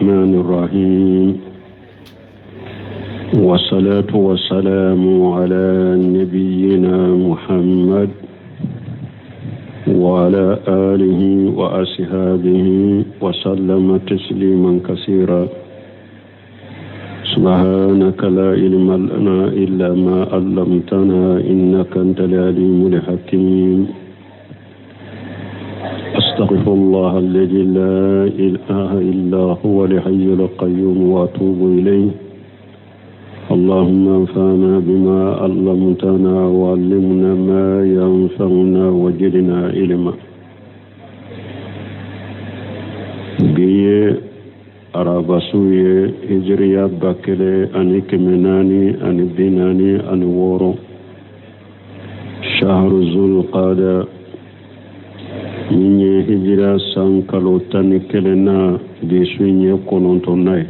الرحمن الرحيم والصلاة والسلام على نبينا محمد وعلى آله وأصحابه وسلم تسليما كثيرا سبحانك لا علم لنا إلا ما علمتنا إنك أنت العليم الحكيم أستغفر الله الذي لا إله إلا هو الحي القيوم وأتوب إليه اللهم انفعنا بما علمتنا وعلمنا ما ينفعنا وجدنا علما bi ye araba su ye hijiriya 1446, shahru zulqada, min ye hijira san kalo 11 na, bi su in ye kɔnɔntɔnna ye.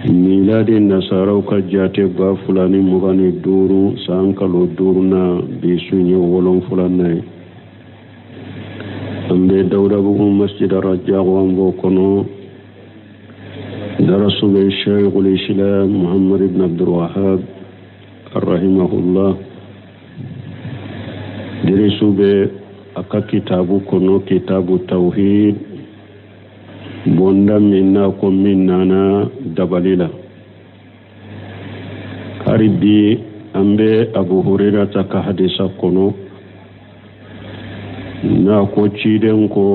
Miladi nasaraw ka jate, 2025 san kalo duurunan, bi su in ye wolonfulanan ye. An bɛ Dawudabugu Masjid Rajago, an b'o kɔnɔ. Darasu bɛ Sheikhul Islam Muhammad ibn Abdul Wahab rahimahullah. Dirisu bɛ a ka kitabu kɔnɔ, kitabu tawhid, bonda min n'a ko min nana dabali la. Hari bi an bɛ Abu Hurairata ka hadisa kɔnɔ, n'a ko ciden ko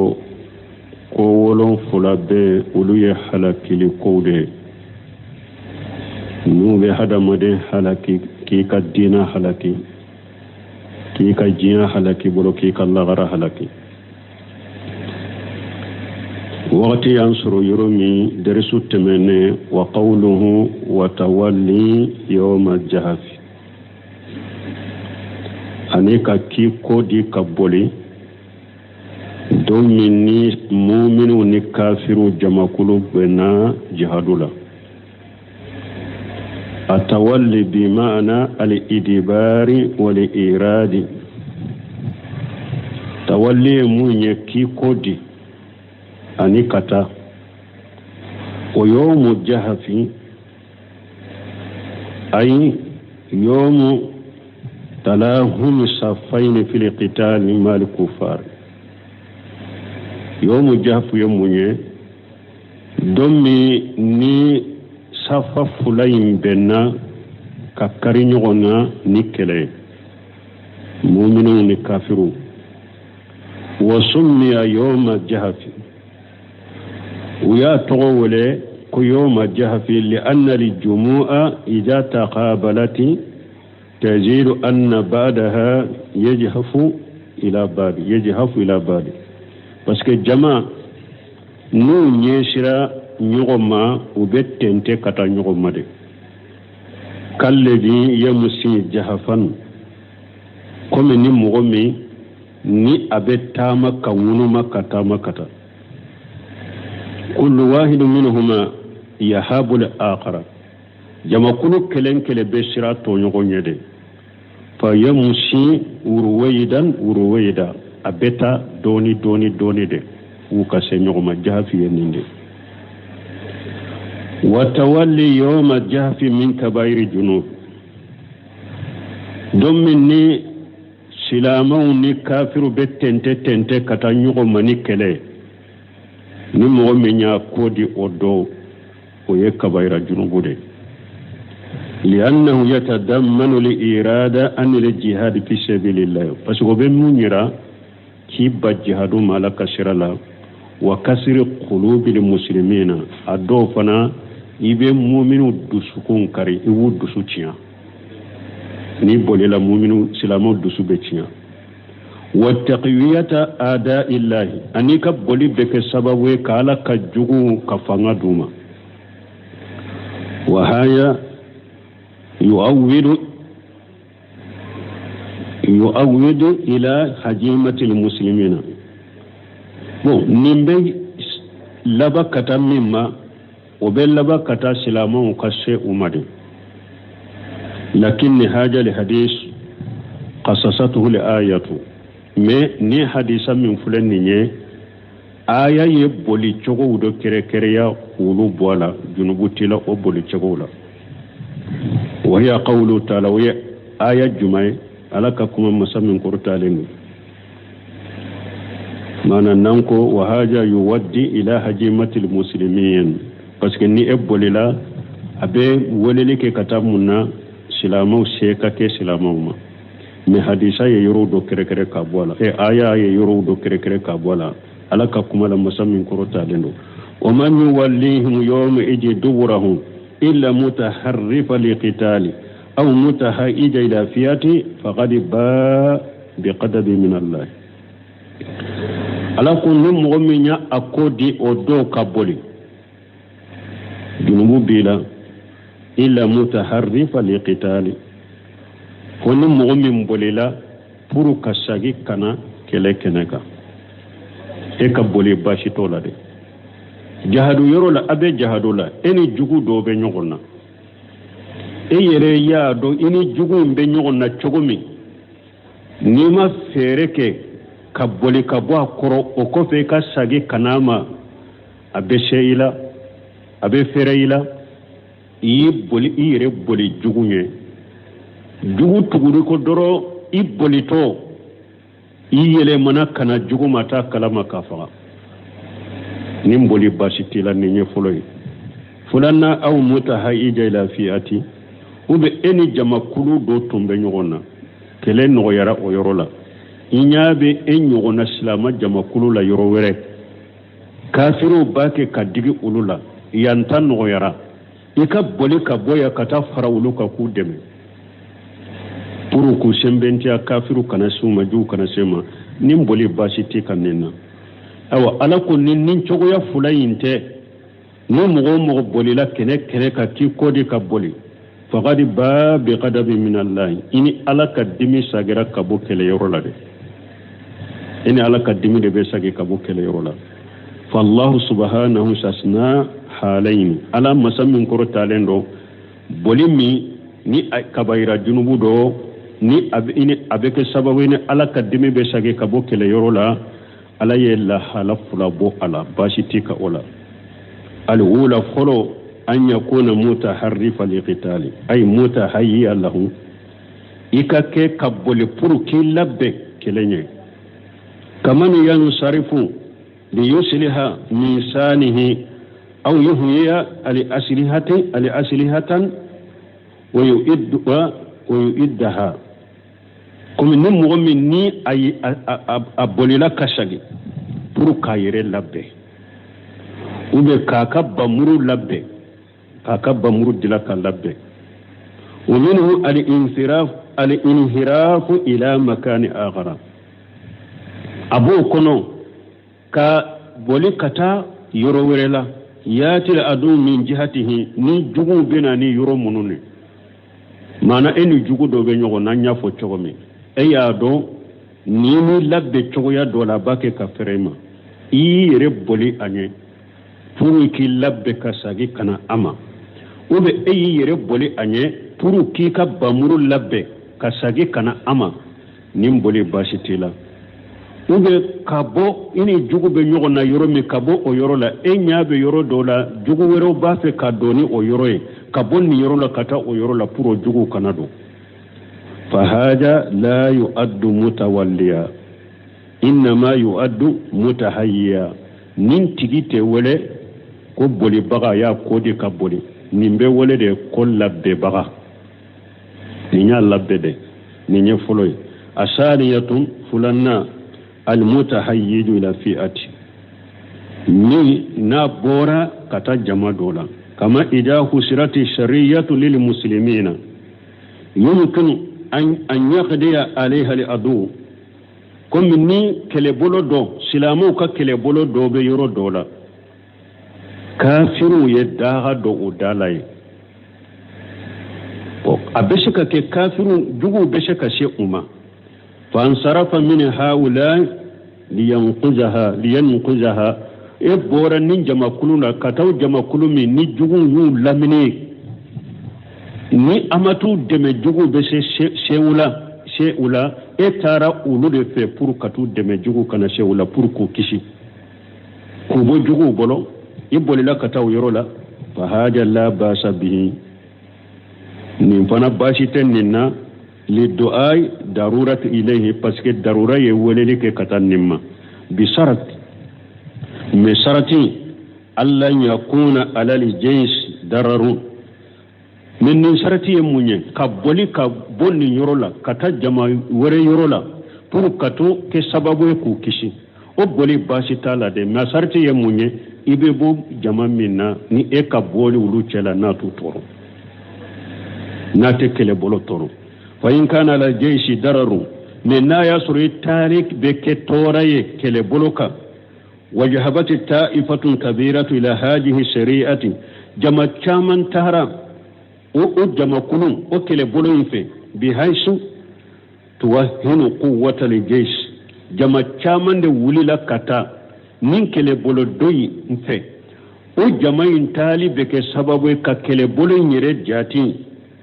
ko wolonfula bɛ, olu ye halakili kow de ye, n'u bɛ hadamaden halaki, k'i ka diina halaki, k'i ka diɲɛ halaki bolo, k'i ka lagara halaki. Wagati y'an sɔrɔ yɔrɔ min darisu tɛmɛnen, wa qawluhu wa tawalli yawma jahafi, ani ka k'i kɔ di ka boli don min ni muminiw ni kafiriw jamakulu bɛnna jihadu la. Atawalli bi ma'ana al-idibari wal iradi. Tawalli ye mun ye? K'i kɔ di ani ka taa. O yawmu jahafi, ay yawmu talahumi safaini fil qitali mal kufar. Yawmu jahafu ye mun ye? Don min ni safa fila in bɛnna ka kari ɲɔgɔn na ni kɛlɛ ye, muminw ni kafiriw. Wa summiya yawma jahafi, u y'a tɔgɔ wele ko yawma jahafi, li anna li jumu'a idha taqabalati tajidu anna ba'daha yajhafu ila ba'd, yajhafu ila ba'd, parce que jama n'u ɲɛsira ɲɔgɔn ma, u bɛ tɛntɛ ka taa ɲɔgɔn ma de. Kalladhi yamsi jahafan, komi ni mɔgɔ min ni a bɛ taama ka ŋunuma ka taama ka taa. Kullu wahidu minhuma yahabu al-akhara, jamakulu kelen kelen bɛ siran tɔɲɔgɔn ɲɛ de. Fa yamsi wuruwayidan wuruwayida, a bɛ taa dɔɔni dɔɔni dɔɔni de u ka se ɲɔgɔn ma. Jahafi ye nin de. Wa tawalli yawma jahafi min kabairi junub, don min ni silamɛw ni kafiru bɛ tɛntɛ tɛntɛ ka taa ɲɔgɔn ma ni kɛlɛ, ni mɔgɔ min y'a kɔ di o dɔw, o ye kabayira junubu de, liannahu yatadammanu li irada an li jihad fi sabilillah, parce que o bɛ mun yira? K'i ban jihadu ma Ala ka sira la. Wa kasiri qulubil muslimina, a dɔw fana i bɛ muminu dusukun kari, i b'u dusu tiɲɛ. N'i bolila, muminu silamɛw dusu bɛ tiɲɛ. Wa taqwiyata ada illahi, ani ka boli bɛ kɛ sababu ye ka Ala ka jugu ka fanga d'u ma. Wa haya yu'awwidu ila hajimatil muslimina. Bon, nin bɛ laban ka taa min ma, o bɛ laban ka taa silamɛw ka se u ma de. Lakin haja li hadis qasasatuhu li ayatu, mais ni hadisa min filɛ nin ye. Aya ye boli cogow dɔ kɛrɛkɛrɛya k'olu bɔ a la, junubu t'i la o boli cogow la. Wa hiya qawlu taala, o ye aya jumɛn ye? Ala ka kuma masa min kɔrɔtalen don. Maana n'an ko wa haja yuwaddi ila hajimatil muslimin, parce que ni e bolila a bɛ weleli kɛ ka taa mun na? Silamɛw se ka kɛ silamɛw ma. Mais hadisa ye yɔrɔw dɔ kɛrɛkɛrɛ ka bɔ a la, e aya ye yɔrɔw dɔ kɛrɛkɛrɛ ka bɔ a la Ala ka kuma la masa min kɔrɔtalen don. Wa man yuwallihim yawma idin duburahu illa mutaharrifa liqitali aw mutahayyija ila fiyati faqad baa biqadabi min Allah. Ala ko ni mɔgɔ min y'a a kɔ di o don ka boli, junubu b'i la. Illa mutaharrifa liqitali, fo ni mɔgɔ min bolila pour ka sagi ka na kɛlɛ kɛnɛ kan, e ka boli baasi t'o la dɛ. Jahadu yɔrɔ la, a bɛ jahadu la, e ni jugu dɔw bɛ ɲɔgɔn na, e yɛrɛ y'a dɔn i ni jugu in bɛ ɲɔgɔn na cogo min, n'i ma fɛɛrɛ kɛ ka boli ka bɔ a kɔrɔ, o kɔfɛ i ka sagi ka n'a ma, a bɛ se i la, a bɛ fɛrɛ i la. I y'i boli, i yɛrɛ boli jugu ɲɛ, jugu tuguri kɔ dɔrɔn, i bolitɔ i yɛlɛmana ka na jugu ma t'a kalama k'a faga. Nin boli baasi t'i la. Nin ye fɔlɔ ye. Filanan, aw mutahayija ila fiati, ou bien e ni jamakulu dɔ tun bɛ ɲɔgɔn na, kɛlɛ nɔgɔyara o yɔrɔ la, i ɲɛ bɛ e ɲɔgɔnna silama jamakulu la yɔrɔ wɛrɛ, kafiriw b'a kɛ ka digi olu la, yan ta nɔgɔyara, i ka boli ka bɔ yan ka taa fara olu kan k'u dɛmɛ pour k'u sɛnbɛntiya, kafiriw kana se u ma, jugu kana se ma. Nin boli baasi t'i kan nin na. Ayiwa, Ala ko ni nin cogoya fila in tɛ, ni mɔgɔ o mɔgɔ bolila kɛnɛ kɛnɛ kan k'i kɔ di ka boli, faqad baa bi ghadabi min Allah, i ni Ala ka dimi sagira ka bɔ kɛlɛyɔrɔ la dɛ. I ni Ala ka dimi de bɛ sagi ka bɔ kɛlɛyɔrɔ la. Fallahu subhanahu sasna halaini, Ala masa min kɔrɔtalen don, boli min ni kabayira junubu dɔ ni a bɛ kɛ sababu ye ni Ala ka dimi bɛ sagi ka bɔ kɛlɛyɔrɔ la, Ala ye lahala fila bɔ a la, baasi t'i kan o la. Alwula, fɔlɔ, an yakuna mutaharrifa liqitali ay mutahayyi'a lahu, i ka kɛ ka boli pour k'i labɛn kɛlɛ ɲɛ. Kaman yansarifu liyusliha min sanihi aw yuhyiya ali aslihati ali aslihatan wa yu'iddaha. Komi ni mɔgɔ min ni a, a, a bolila ka sagi pour k'a yɛrɛ labɛn, ou bien k'a ka bamuru labɛn, k'a ka bamuru dila ka labɛn. Wa minhu al-insiraf al-inhirafu ila makani akhara, a b'o kɔnɔ ka boli ka taa yɔrɔ wɛrɛ la, yatil adu min jihatihi, ni juguw bɛ na ni yɔrɔ minnu ye. Maana e ni jugu dɔ bɛ ɲɔgɔn na, n y'a fɔ cogo min, e y'a dɔn n'i m'i labɛn cogoya dɔ la, a b'a kɛ ka fɛrɛ i ma, i y'i yɛrɛ boli a ɲɛ pour k'i labɛn ka sagi ka na a ma, ou bien e y'i yɛrɛ boli a ɲɛ pour k'i ka bamuru labɛn ka sagi ka na a ma, nin boli baasi t'i la. Ou bien ka bɔ i ni jugu bɛ ɲɔgɔn na yɔrɔ min, ka bɔ o yɔrɔ la, e ɲɛ bɛ yɔrɔ dɔ la, jugu wɛrɛw b'a fɛ ka don ni o yɔrɔ ye, ka bɔ nin yɔrɔ la ka taa o yɔrɔ la pour o juguw kana don. Fahaja la yu'addu mutawalliya innama yu'addu mutahayyiya, nin tigi tɛ wele ko bolibaga, y'a kɔ di ka boli, nin bɛ wele de ko labɛnbaga. Nin y'a labɛn dɛ. Nin ye fɔlɔ ye. Asaniyatun, filanan, almutahayyiju ila fi'ati, min n'a bɔra ka taa jama dɔ la, kama ida husirati shariyatu lil muslimina yumkinu an yaqdiya alayha al adu, komi ni kɛlɛbolo dɔ, silamɛw ka kɛlɛbolo dɔ bɛ yɔrɔ dɔ la, kafiriw ye daga don o da la yen. A bɛ se ka kɛ kafiriw juguw bɛ se ka se u ma. Fansarafa min haula liyanquzaha liyanquzaha, e bɔra ni jamakulu la ka taa jamakulu min ni juguw y'u lamini, ni a ma t'u dɛmɛ, juguw bɛ se se u la se u la, e taara olu de fɛ pour ka t'u dɛmɛ, juguw kana se u la, pour k'u kisi. K'u bɔ juguw bolo, i bolila ka taa o yɔrɔ la. Fa haja la basa bihi, nin fana baasi tɛ nin na. Li du'ai darurati ilayhi, parce que darura ye weleli kɛ ka taa nin ma. Bi sarat, mais sarati alla yakuna alal jais dararun. Mais nin sarati ye mun ye? Ka boli ka bɔ nin yɔrɔ la ka taa jama wɛrɛ yɔrɔ la pour ka to kɛ sababu ye k'u kisi, o boli baasi t'a la dɛ. Mais sarati ye mun ye? I bɛ bɔ jama min na, ni e ka bɔli olu cɛ la, n'a t'u tɔɔrɔ, n'a tɛ kɛlɛbolo tɔɔrɔ. Fa in kana ala jayisi dararu, mais n'a y'a sɔrɔ i taari bɛ kɛ tɔɔrɔ ye kɛlɛbolo kan. Wajahabati ta'ifatun kabiratu ila hadihi shari'ati, jama caman taara o jamakulu, o kɛlɛbolo in fɛ. Bihaisu tuwahinu quwwata ljeish, jama caman de wulila ka taa nin kɛlɛbolo dɔ in fɛ. O jama in taali bɛ kɛ sababu ye ka kɛlɛbolo in yɛrɛ jati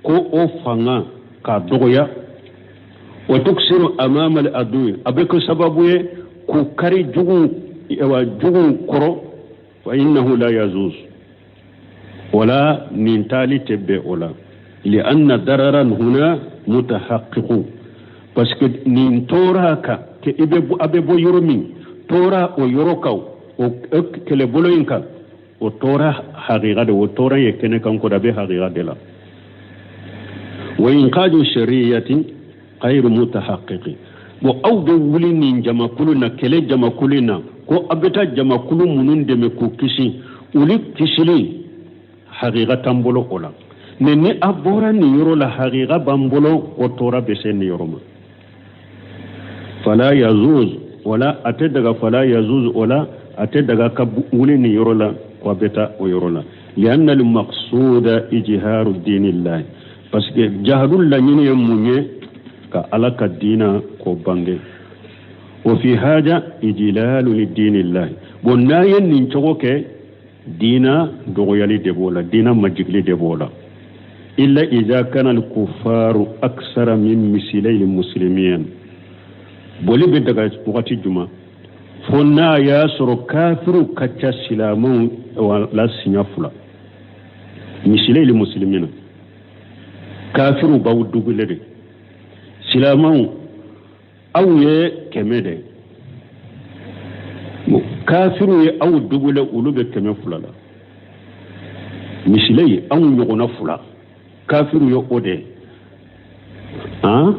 ko o fanga k'a dɔgɔya. Wa tuksiru amama al adu, a bɛ kɛ sababu ye k'u kari juguw, juguw kɔrɔ. Fa innahu la yazuz, wala nin taali tɛ bɛn o la. Li anna dararan huna mutahaqqiqu, parce que nin tɔɔrɔ kan ke i bɛ a bɛ bɔ yɔrɔ min, tɔɔrɔ o yɔrɔ kan, o kɛlɛbolo in kan, o tɔɔrɔ haqiqa de, o tɔɔrɔ ye kɛnɛ kan ko da bɛ haqiqa de la. Wa inqaju shariyati ghayru mutahaqqiqi. Bon, aw bɛ wuli nin jamakulu na, kɛlɛ jamakulu na, ko aw bɛ taa jamakulu minnu dɛmɛ k'u kisi, olu kisili haqiqa t'an bolo o la. Mais ni a bɔra nin yɔrɔ la, haqiqa b'an bolo, o tɔɔrɔ bɛ se nin yɔrɔ ma. Fala yazuz, wala a tɛ daga. Fala yazuz, o la a tɛ daga ka wuli nin yɔrɔ la ko a bɛ taa o yɔrɔ la. Lianna almaqsuda ijharu dinillahi, parce que jahadu laɲini ye mun ye? Ka Ala ka diina ko bange. Wa fi haja ijlalu li dinillahi. Bon, n'a ye nin cogo kɛ, diina dɔgɔyali de b'o la, diina majigili de b'o la. Illa idha kana al-kuffaru aksara min misilai muslimin. Boli bɛ daga wagati juma? Fo n'a y'a sɔrɔ kafiru ka ca silamɛw la siɲɛ fila. Misilai muslimina, kafiru b'aw dugule de, silamɛw aw ye 100 de, kafiru ye aw dugule, olu bɛ 200 la. Misilai, anw ɲɔgɔnna fila, kafiru ye o de han.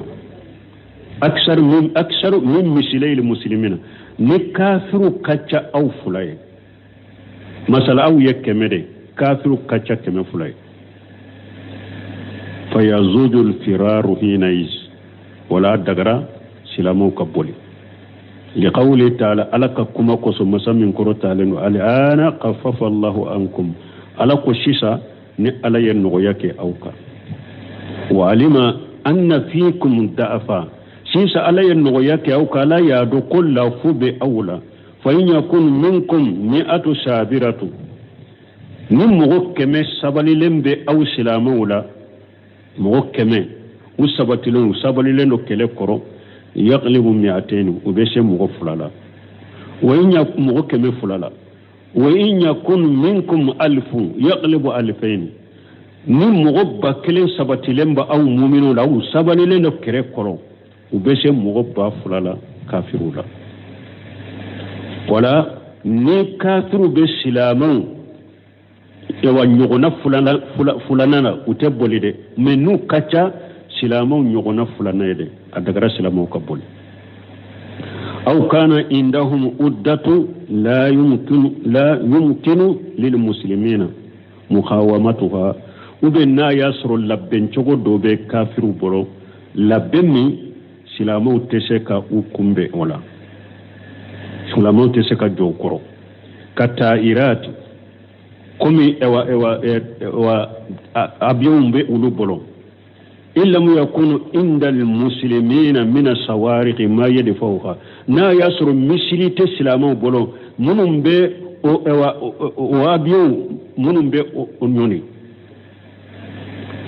Aksaru min misilai muslimina, ni kafiru ka ca aw fila ye, masala aw ye 100 de, kafiru ka ca 200 ye, fayazuju alfiraru hina iz, wala dagara silamɛw ka boli. Liqawli taala, Ala ka kuma kosɔn, masa min kɔrɔ talen don. Al'ana khaffafa Allahu ankum, Ala ko sisan ni Ala ye nɔgɔya kɛ aw kan. Wa alima anna fikum da'afa, sisan Ala ye nɔgɔya kɛ aw kan, Ala y'a dɔn ko lafu bɛ aw la. Fa in yakun minkum mi'atu sabiratu, ni mɔgɔ 100 sabalilen bɛ aw silamɛw la, mɔgɔ 100 u sabatilen, u sabalilen don kɛlɛ kɔrɔ, yaglibu mi'atayn, u bɛ se mɔgɔ fila la. Wa in ya mɔgɔ 200 la. Wa in yakun minkum alfu yaglibu alfayn, ni mɔgɔ 1000 sabatilen bɛ aw muminw la, u sabalilen don kɛlɛ kɔrɔ, u bɛ se mɔgɔ 2000 la kafiriw la. Wala ni kafiriw bɛ silamɛw yawa ɲɔgɔnna filanan na, u tɛ boli dɛ. Mais n'u ka ca silamɛw ɲɔgɔnna filanan ye dɛ, a dagara silamɛw ka boli. Aw kana indahum uddatu la yumkinu lil muslimina muqawamatuha, ou bien n'a y'a sɔrɔ labɛn cogo dɔ bɛ kafiriw bolo, labɛn min silamɛw tɛ se ka u kunbɛn o la, silamɛw tɛ se ka jɔ u kɔrɔ. Ka ta'irat, komi ewa ewa avion bɛ olu bolo. In lam yakunu inda almuslimina min asawariqi ma yadfa'uha, n'a y'a sɔrɔ missile tɛ silamɛw bolo minnu bɛ o ewa o avion minnu bɛ o ɲɔni.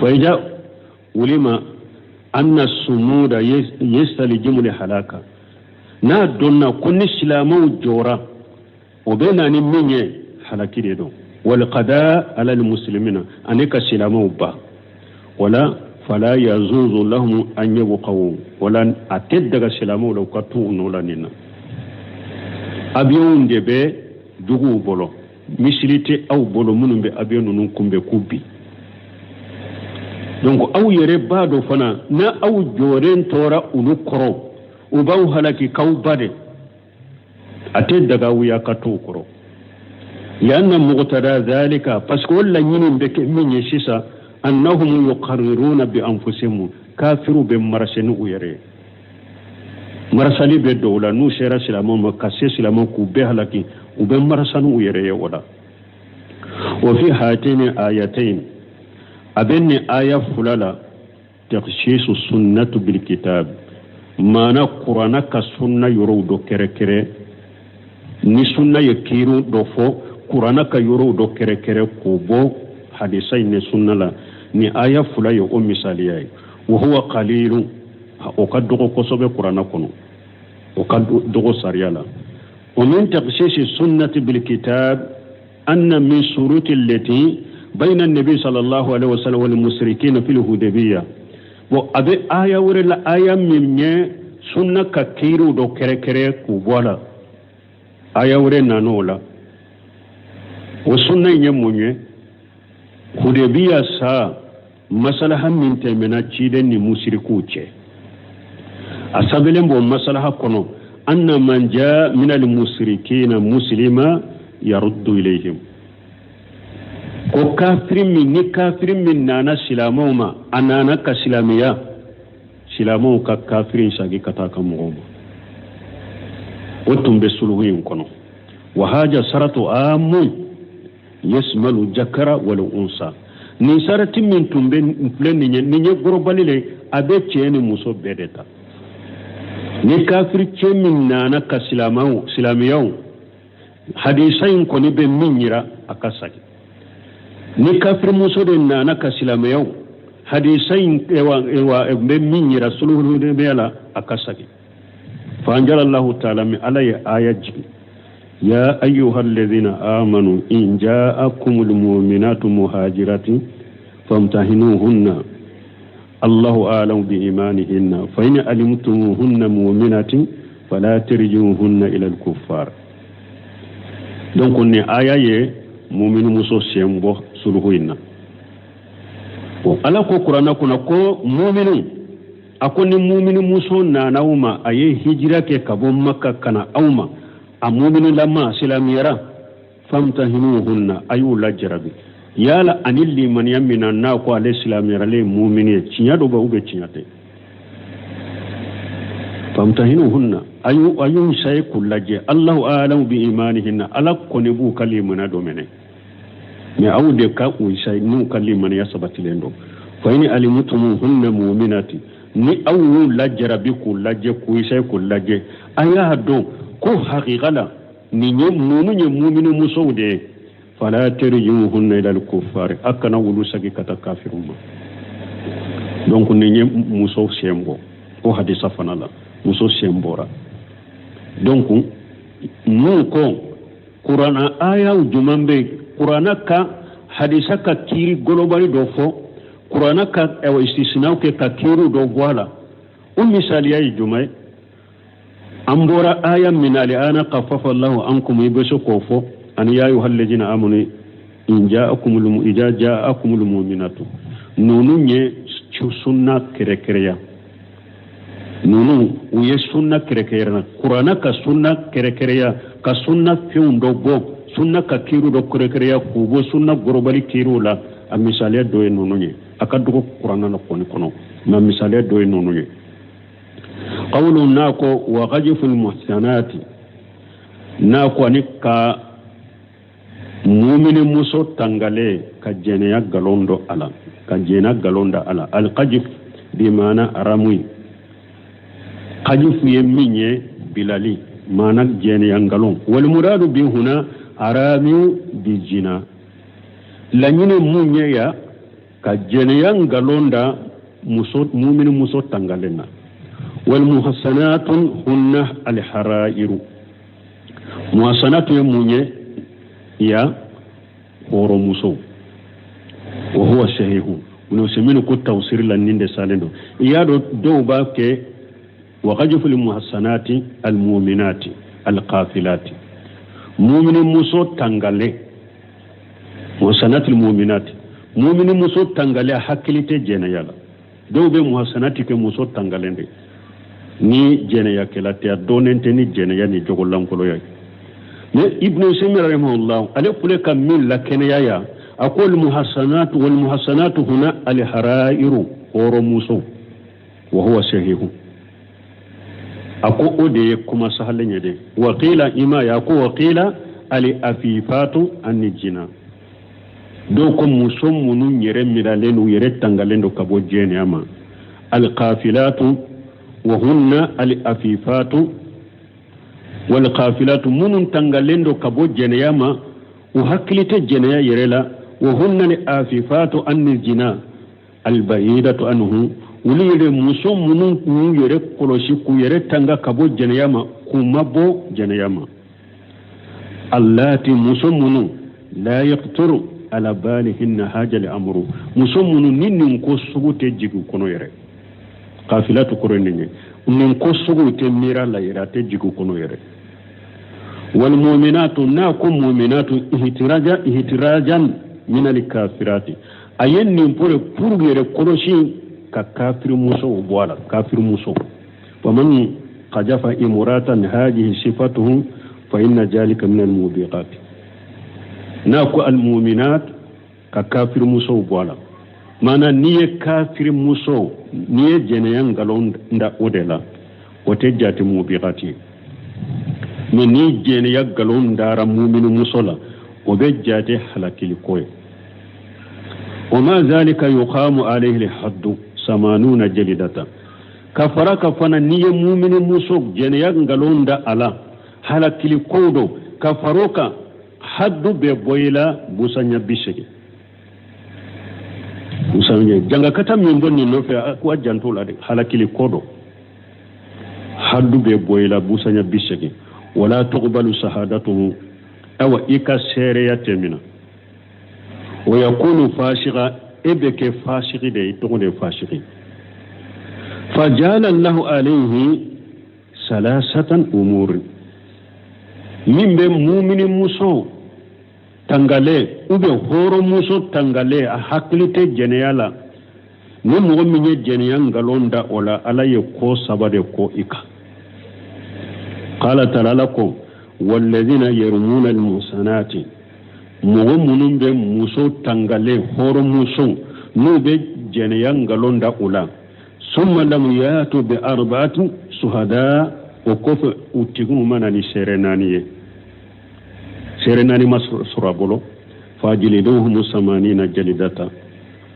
Fa ida ulima anna sumuda yastaljimu halaka, n'a dɔnna ko ni silamɛw jɔra O bɛ na ni min ye, halaki de don. Walqada ala almuslimina, ani ka silamɛw ban. Wala fala yajuzu lahum an yabqaw, wala a tɛ daga silamɛw la u ka to u nɔ la nin na. Avion de bɛ juguw bolo, missile tɛ aw bolo minnu bɛ avion ninnu kunbɛn k'u bin. Donc aw yɛrɛ b'a dɔn fana, n'a aw jɔlen tora olu kɔrɔ, u b'aw halaki k'aw ban de. A tɛ daga aw ye ka to u kɔrɔ. Lianna muqtada zalika, parce que o laɲini bɛ kɛ min ye sisan, annahum yuqarriruna bi anfusihim, kafiru bɛ marase ni u yɛrɛ ye. Marasali bɛ dɔw la, n'u sera silamɛw ma, ka se silamɛw k'u bɛɛ halaki, u bɛ marasa n'u yɛrɛ ye o la. Wa fi hatini ayatain, a bɛ nin aya fila la, takhsisu sunnatu bil kitab, maana kurana ka sunna yɔrɔw dɔ kɛrɛkɛrɛ. Ni sunna ye kiiri dɔ fɔ, kurana ka yɔrɔw dɔ kɛrɛkɛrɛ k'o bɔ hadisa in ni sunna la. Ni aya fila ye o misaliya ye. Wa huwa qalilu, o ka dɔgɔ kosɛbɛ kurana kɔnɔ, o ka dɔgɔ sariya la. Wa min takhsisi sunnati bil kitab anna min suruti allati bayna nabi sallallahu alaihi wasallam wal musrikin fil hudaybiyya. Bon, a bɛ aya wɛrɛ la, aya min ye sunna ka kiiriw dɔ kɛrɛkɛrɛ k'u bɔ a la, aya wɛrɛ nan'o la. O sunna in ye mun ye? Hudebiya sa masalaha min tɛmɛna ciden ni musirikuw cɛ, a sɛbɛnlen b'o masalaha kɔnɔ, anna man jaa min al musirikina muslima yaruddu ilayhim, ko kafiri min ni kafiri min nana silamɛw ma, a nana ka silamɛya, silamɛw ka kafiri sagi ka taa ka mɔgɔw ma. O tun bɛ suluhu in kɔnɔ. Wa haja saratu amun yasmalu jakara wal unsa, nin sarati min tun bɛ filɛ nin ye, nin ye gorobali le, a bɛ cɛ ni muso bɛɛ de ta. Ni kafiri cɛ min nana ka silamɛw silamɛyaw, hadisa in kɔni bɛ min yira, a ka sagi. Ni kafiri muso de nana ka silamɛyaw, hadisa in bɛ min yira sulhudaybiya la, a ka sagi. Fa anzalallahu taala, min ala ye aya jigin: ya ayyuha alladhina amanu in ja'akumul mu'minatu muhajiratin famtahinuhunna allahu a'lamu bi imanihinna fa in alimtumuhunna mu'minatin fala tarji'uhunna ila al-kuffar. Donc nin aya ye mumini muso sen bɔ suluhu in na. Bon, ala ko kuranɛ kɔnɔ ko muminu, a ko ni mumini muso nana aw ma, a ye hijira kɛ ka bɔ maka ka na aw ma, a muminilama silamɛyara, famtahinuhunna, a y'u lajarabi yala ani limaniya min na n'a ko ale silamɛyara, ale ye mumini ye, tiɲɛ dɔ bɛ ou bien tiɲɛ tɛ. Famtahinuhunna, a y'u saye k'u lajɛ. Allahu alamu bi imanihinna, ala kɔni b'u ka limaniya dɔ minɛ, mais aw de ka u saye n'u ka limaniya sabatilen don. Fa in alimtumuhunna muminati, ni aw y'u lajarabi k'u lajɛ, k'u saye k'u lajɛ, a y'a dɔn ko hakika la nin ye ninnu ye mumini musow de ye, fala tarji'uhunna ila al-kuffari, a kana wulu sagi ka taa kafiriw ma. Donc nin ye muso sen bɔ o hadisa fana la, muso sen bɔra. Donc mun ko kurana ayaw jumɛn bɛ kurana ka hadisa ka kiiri golobali dɔ fɔ, kurana ka istisinaw kɛ ka kiiriw dɔ bɔ a la, o misaliya ye jumɛn ye? An bɔra aya min na, al'ana khaffafa Allahu ankum, i bɛ se k'o fɔ, ani ya ayyuhal ladina amanu in ja'akumul idha ja'akumul mu'minatu. Ninnu ye sunna kɛrɛkɛrɛya, ninnu u ye sunna kɛrɛkɛrɛya, kurana ka sunna kɛrɛkɛrɛya, ka sunna fɛnw dɔ bɔ, sunna ka kiiriw dɔ kɛrɛkɛrɛya k'u bɔ sunna gorobali kiiriw la. A misaliya dɔ ye ninnu ye. A ka dɔgɔ kurana la kɔni kɔnɔ, nka misaliya dɔ ye ninnu ye. Qawlu n'a ko wa qajful muhsanati, n'a ko ani ka mumini muso tangalen ka jɛnɛya galon dɔ a la, ka jɛnɛ galon da a la. Alqajif bi maana aramuyi, qajifu ye min ye bilali, maana jɛnɛya nkalon. Walmuradu bi huna aramiyu bi jina, laɲini mun ye ya ka jɛnɛya nkalon da muso mumini muso tangalen na. Walmuhsanatun hunna alharairu. Muhasanatu ye mun ye? Ya hɔrɔnmuso. Wa huwa sahihu. Ibn Usaymin ko tafsiri la nin de salen don. I y'a dɔn dɔw b'a kɛ wa qajful muhasanati almuminati alqafilati, mumini muso tangalen, muhasanatil muminati, mumini muso tangalen, a hakili tɛ jɛnɛya la. Dɔw bɛ muhasanati kɛ muso tangalen de ni jɛnɛyakɛla tɛ, a dɔnnen tɛ ni jɛnɛya ni jogo lankoloya ye. Mais Ibn Usaymin rahimahullah, ale filɛ ka min lakɛnɛya yan, a ko almuhasanatu walmuhasanatu huna alharairu, hɔrɔnmuso. Wa huwa sahihu, a ko o de ye kuma sahalen ye dɛ. Waqila ima ya ko waqila ali afifatu ani jina. Dɔw ko muso minnu yɛrɛ miralen don, yɛrɛ tangalen don ka bɔ jɛnɛya ma, alqafilatu wa hunna alafifatu walqafilatu, minnu tangalen don ka bɔ jɛnɛya ma, u hakili tɛ jɛnɛya yɛrɛ la. Wa hunna alafifatu ani jina albaidatu anhu, olu yɛrɛ muso minnu k'u yɛrɛ kɔlɔsi, k'u yɛrɛ tanga ka bɔ jɛnɛya ma, k'u mabɔ jɛnɛya ma. Allati, muso minnu, la yaqturu ala balihinna hajali amuru, muso minnu ni nin ko sugu tɛ jigin kɔnɔ yɛrɛ. Kafilatu kɔrɔ nin ye, nin ko sugu tɛ miira la yɛrɛ, a tɛ jigin kɔnɔ yɛrɛ. Walmuminatu, n'a ko muminatu ihtiraja ihtirajan min alkafirati, a ye nin pour pour yɛrɛ kɔlɔsi ka kafiri musow bɔ a la, kafiri musow. Faman qajafa imratan hadihi sifatuhum fa inna jalika min almubiqat. N'a ko almuminat, ka kafiri musow bɔ a la, maana n'i ye kafiri muso, n'i ye jɛnɛya nkalon da o de la, o tɛ jate mubiqati ye. Mais ni jɛnɛya nkalon dara mumini muso la, o bɛ jate halakili ko ye. Wa ma zalika yuqamu alayhi alhaddu samanuna jalidata. Ka fara ka fana, n'i ye mumini muso jɛnɛya nkalon da a la, halakili ko don. Ka far'o kan, haddu bɛ bɔ i la busan ɲɛ 80. Busan ɲɛ jangakata min bɔ nin nɔfɛ, ko a janto la dɛ, halakili ko don, haddu bɛ bɔ i la busan ɲɛ 80. Wala tuqbalu sahadatuhu, awa i ka seereya tɛ mina. Wa yakunu fasiqa, e bɛ kɛ fasiki de ye, i tɔgɔ de ye fasiki. Fajala Allahu alayhi salasatan umuri, min bɛ mumini muso tangalen ou bien hɔrɔnmuso tangalen, a hakili tɛ jɛnɛya la, ni mɔgɔ min ye jɛnɛya nkalon da o la, Ala ye ko saba de ko i kan. Qala taala, Ala ko walladhina yarmuna almuhsanati, mɔgɔ minnu bɛ muso tangalen, hɔrɔnmuso, n'u bɛ jɛnɛya nkalon da u la, summa lam yatu bi arba'ati suhada, o kɔfɛ u tigiw ma na ni seere naani ye, seere naani ma sɔrɔ a bolo, fajiliduhum samanina jalidata,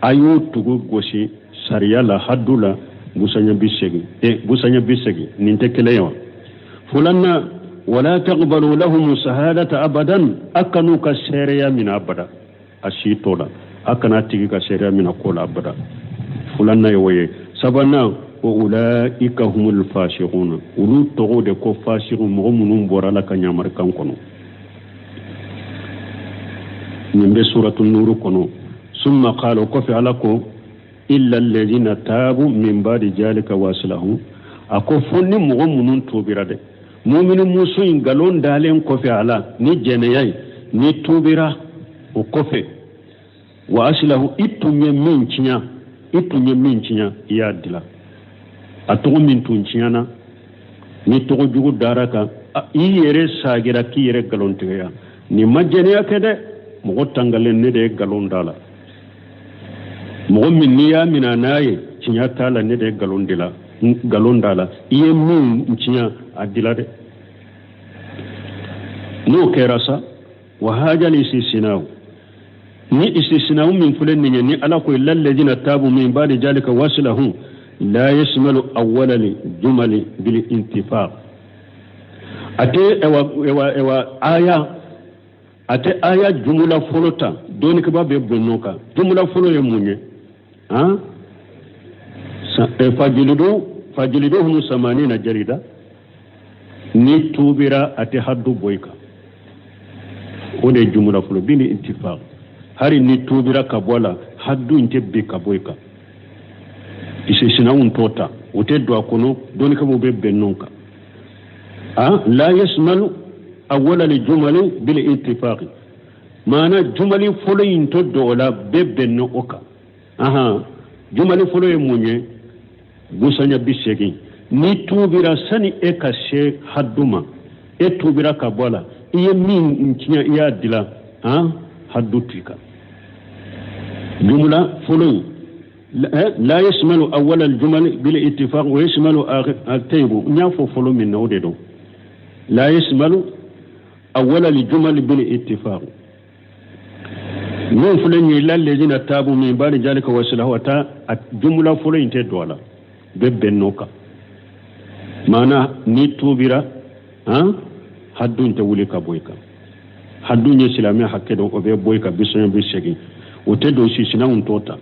a y'o tugu gosi sariya la, haddu la, busan ɲɛ 80, busan ɲɛ 80. Nin tɛ kelen ye wa? Filanan, wala taqbalu lahum sahadata abadan, a kan'u ka seereya minɛ abada, a si t'o la, a kana tigi ka seereya minɛ ko la abada. Filanan ye o ye. Sabanan, wa ulaika humul fasiquna, olu tɔgɔ de ko fasiqu, mɔgɔ minnu bɔra la ka ɲamarikan kɔnɔ. Nin bɛ suratu nuru kɔnɔ. Summa qala, o kɔfɛ Ala ko illa alladhina tabu min ba'di jalika wa aslahu, a ko fo ni mɔgɔ minnu tubira dɛ, mumini muso in nkalon dalen kɔfɛ a la ni jɛnɛya ye, ni tubira o kɔfɛ, wa aslahu, i tun ye min tiɲɛ, i tun ye min tiɲɛ, i y'a dilan, a tɔgɔ min tun tiɲɛna, ni tɔgɔ jugu dara kan, i yɛrɛ sagira k'i yɛrɛ nkalontigiya, nin ma jɛnɛya kɛ dɛ, mɔgɔ tangalen ne de ye nkalon da la, mɔgɔ min n'i y'a minɛ n'a ye tiɲɛ t'a la, ne de ye nkalon de la, nkalon da la, i ye min tiɲɛ, a dila dɛ. N'o kɛra sa, wa hajali istisinaw, ni istisinaw min filɛ nin ye, ni Ala ko illa alladhina tabu min ba'di jalika waslahu la yashmalu awwalali jumali bil intifaq, a tɛ ewa ewa ewa aya, a tɛ aya jumla fɔlɔ ta, dɔnnikɛba bɛ bɛn kan. Jumla fɔlɔ ye mun ye? Han, fajiliduhum samanina jalida, ni tubira a tɛ haddu bɔ i kan. O de ye jumla fɔlɔ bil ittifaq. Hari ni tubira ka bɔ a la, haddu in tɛ bin ka bɔ i kan. Istisinaw t'o ta, o tɛ don a kɔnɔ. Dɔnnikɛbaw bɛ bɛn n'o kan. A la yasmalu awwala li jumali bil ittifaq, maana jumali fɔlɔ in tɛ don o la, bɛɛ bɛnna o kan. Ahan, jumali fɔlɔ ye mun ye? Busanya 80. N'i tuubira sani e ka se haddu ma, e tuubira ka bɔ a la, i ye min tiɲɛ i y'a dilan, han, haddu t'i kan. Jumla fɔlɔ in la yasmalu awwal al-jumal bil ittifaq wa yasmalu akhir. N y'a fɔ fɔlɔ min na, o de don. La yasmalu awwal al-jumal bil ittifaq, min filɛ nin ye, illa allazina tabu min ba'di zalika wa aslahu, ta a jumla fɔlɔ in tɛ don a la, bɛɛ bɛnn'o kan. Maana n'i tuubira, han, haddu in tɛ wuli ka bɔ i kan. Haddu ye silamɛ hakɛ dɔ, o bɛ bɔ i kan, bisɔnya 80, o tɛ don. Sisinaw t'o ta.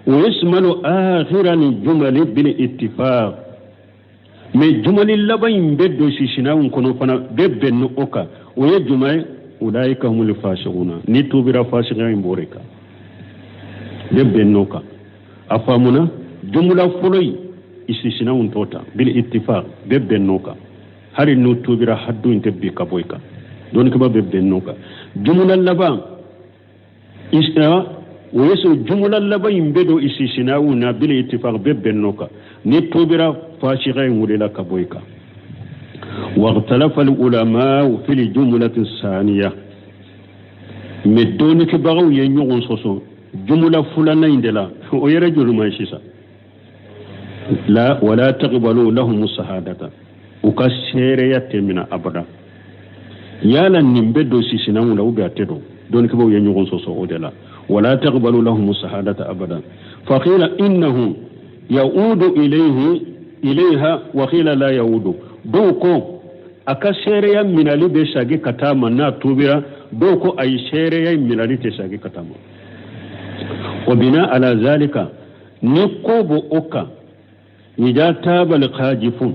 Wa yasmalu akhira li jumali bil ittifaq, mais jumali laban in bɛ don sisinaw kɔnɔ fana, bɛɛ bɛnna o kan. O ye jumɛn ye? Ulaika humul fasiquna. N'i tuubira, fasikiya in bɔra i kan, bɛɛ bɛnn'o kan. A faamuna? Jumla fɔlɔ in, istisinaw t'o ta, bil ittifaq, bɛɛ bɛnn'o kan. Hali n'u tuubira, haddu in tɛ bin ka bɔ i kan, dɔnnikɛba bɛɛ bɛnn'o kan. Jumla laban, o ye so jumla laban in bɛ don istisinaw na bil ittifaq, bɛɛ bɛnn'o kan. Ni tuubira, fasikiya in wulila ka bɔ i kan. Waqtalafa ulama fil jumlati saniya, mais dɔnnikɛbagaw ye ɲɔgɔn sɔsɔ jumla filanan in de la. O yɛrɛ jolima ye sisan? La wala taqbalu lahum sahadata, u ka seereya tɛ mina abada. Yala nin bɛ don sisinaw la ou bien a tɛ don? Dɔnnikɛbaw ye ɲɔgɔn sɔsɔ o de la. Wala taqbalu lahum sahadata abada, faqila innahu yaudu ilayhi ilayha wa qila la yaudu. Dɔw ko a ka seereya minali bɛ sagi ka taa ma n'a tuubira, dɔw ko ayi, seereya minali tɛ sagi ka taa ma. Wa bina ala zalika, ni ko bo o kan, ida tabal qajifun,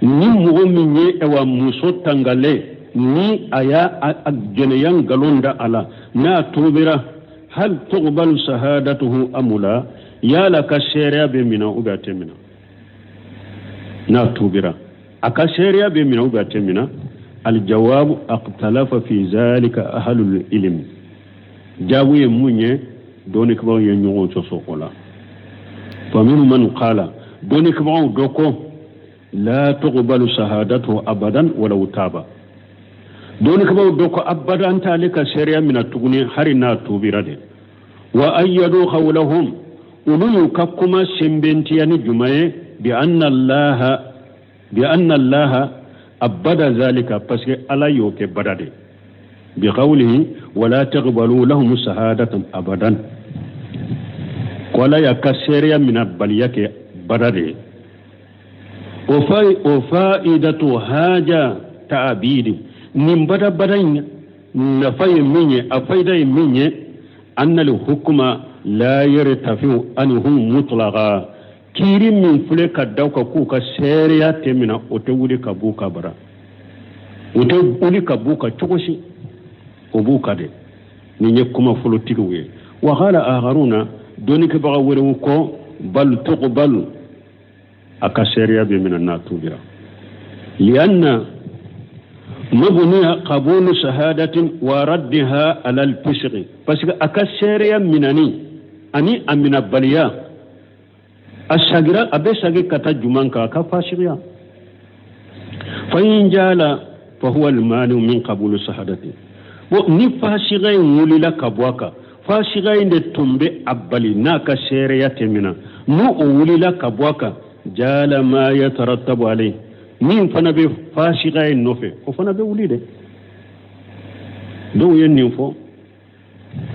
ni mɔgɔ min ye ɛwa muso tangalen, ni a y'a a jɛnɛya nkalon da a la, n'a tuubira, hal tuqbalu sahadatuhu amula, yala ka seereya bɛ mina ou bien a tɛ mina? N'a tuubira, a ka seereya bɛ mina ou bien a tɛ mina? Aljawabu, aqtalafa fi zalika ahlul ilm. Jaabu ye mun ye? Dɔnnikɛbagaw ye ɲɔgɔn sɔsɔ o la. Faminhum man qala, dɔnnikɛbagaw dɔ ko la tuqbalu sahadatu abadan walau taba. Dɔnnikɛbagaw dɔ ko abadan t'ale ka seereya mina tuguni, hari n'a tuubira de. Wa ayyadu qawlahum, olu y'u ka kuma sɛnbɛntiya ni jumɛn ye? Bi anna allaha abada zalika, parce que Ala y'o kɛ bada de, bi qawlihi wala taqbalu lahum sahadatan abadan, ko Ala y'a ka seereya mina baliya kɛ bada de ye. O fa'idatu haja ta'abidi, nin bada bada in nafa ye min ye, a fayida ye min ye, anna al hukma la yartafi'u anhum mutlaqa. Kiiri min filɛ ka da kan k'u ka seereya tɛ mina, o tɛ wuli ka b'u ka bara, o tɛ wuli ka b'u ka cogo si, o b'u ka de. Nin ye kuma fɔlɔtigiw ye. Wa qala akharuna, dɔnnikɛbaga wɛrɛw ko bal tuqbalu, a ka seereya bɛ mina n'a tuubira, lianna mabniya qabulu shahadatin wa raddiha ala al-fisqi, parce que a ka seereya minani ani a minabaliya, a sagira, a bɛ sagi ka taa juman kan, a ka fasikiya. Fa in jala fa huwa al-mani min qabulu shahadati. Bon, ni fasikiya in wulila ka bɔ a kan, fasikiya in de tun bɛ a bali n'a ka seereya tɛ mina, n'o o wulila ka bɔ a kan, jala ma yatarattabu alayhi, min fana bɛ fasikiya in nɔfɛ, o fana bɛ wuli dɛ. Dɔw ye nin fɔ.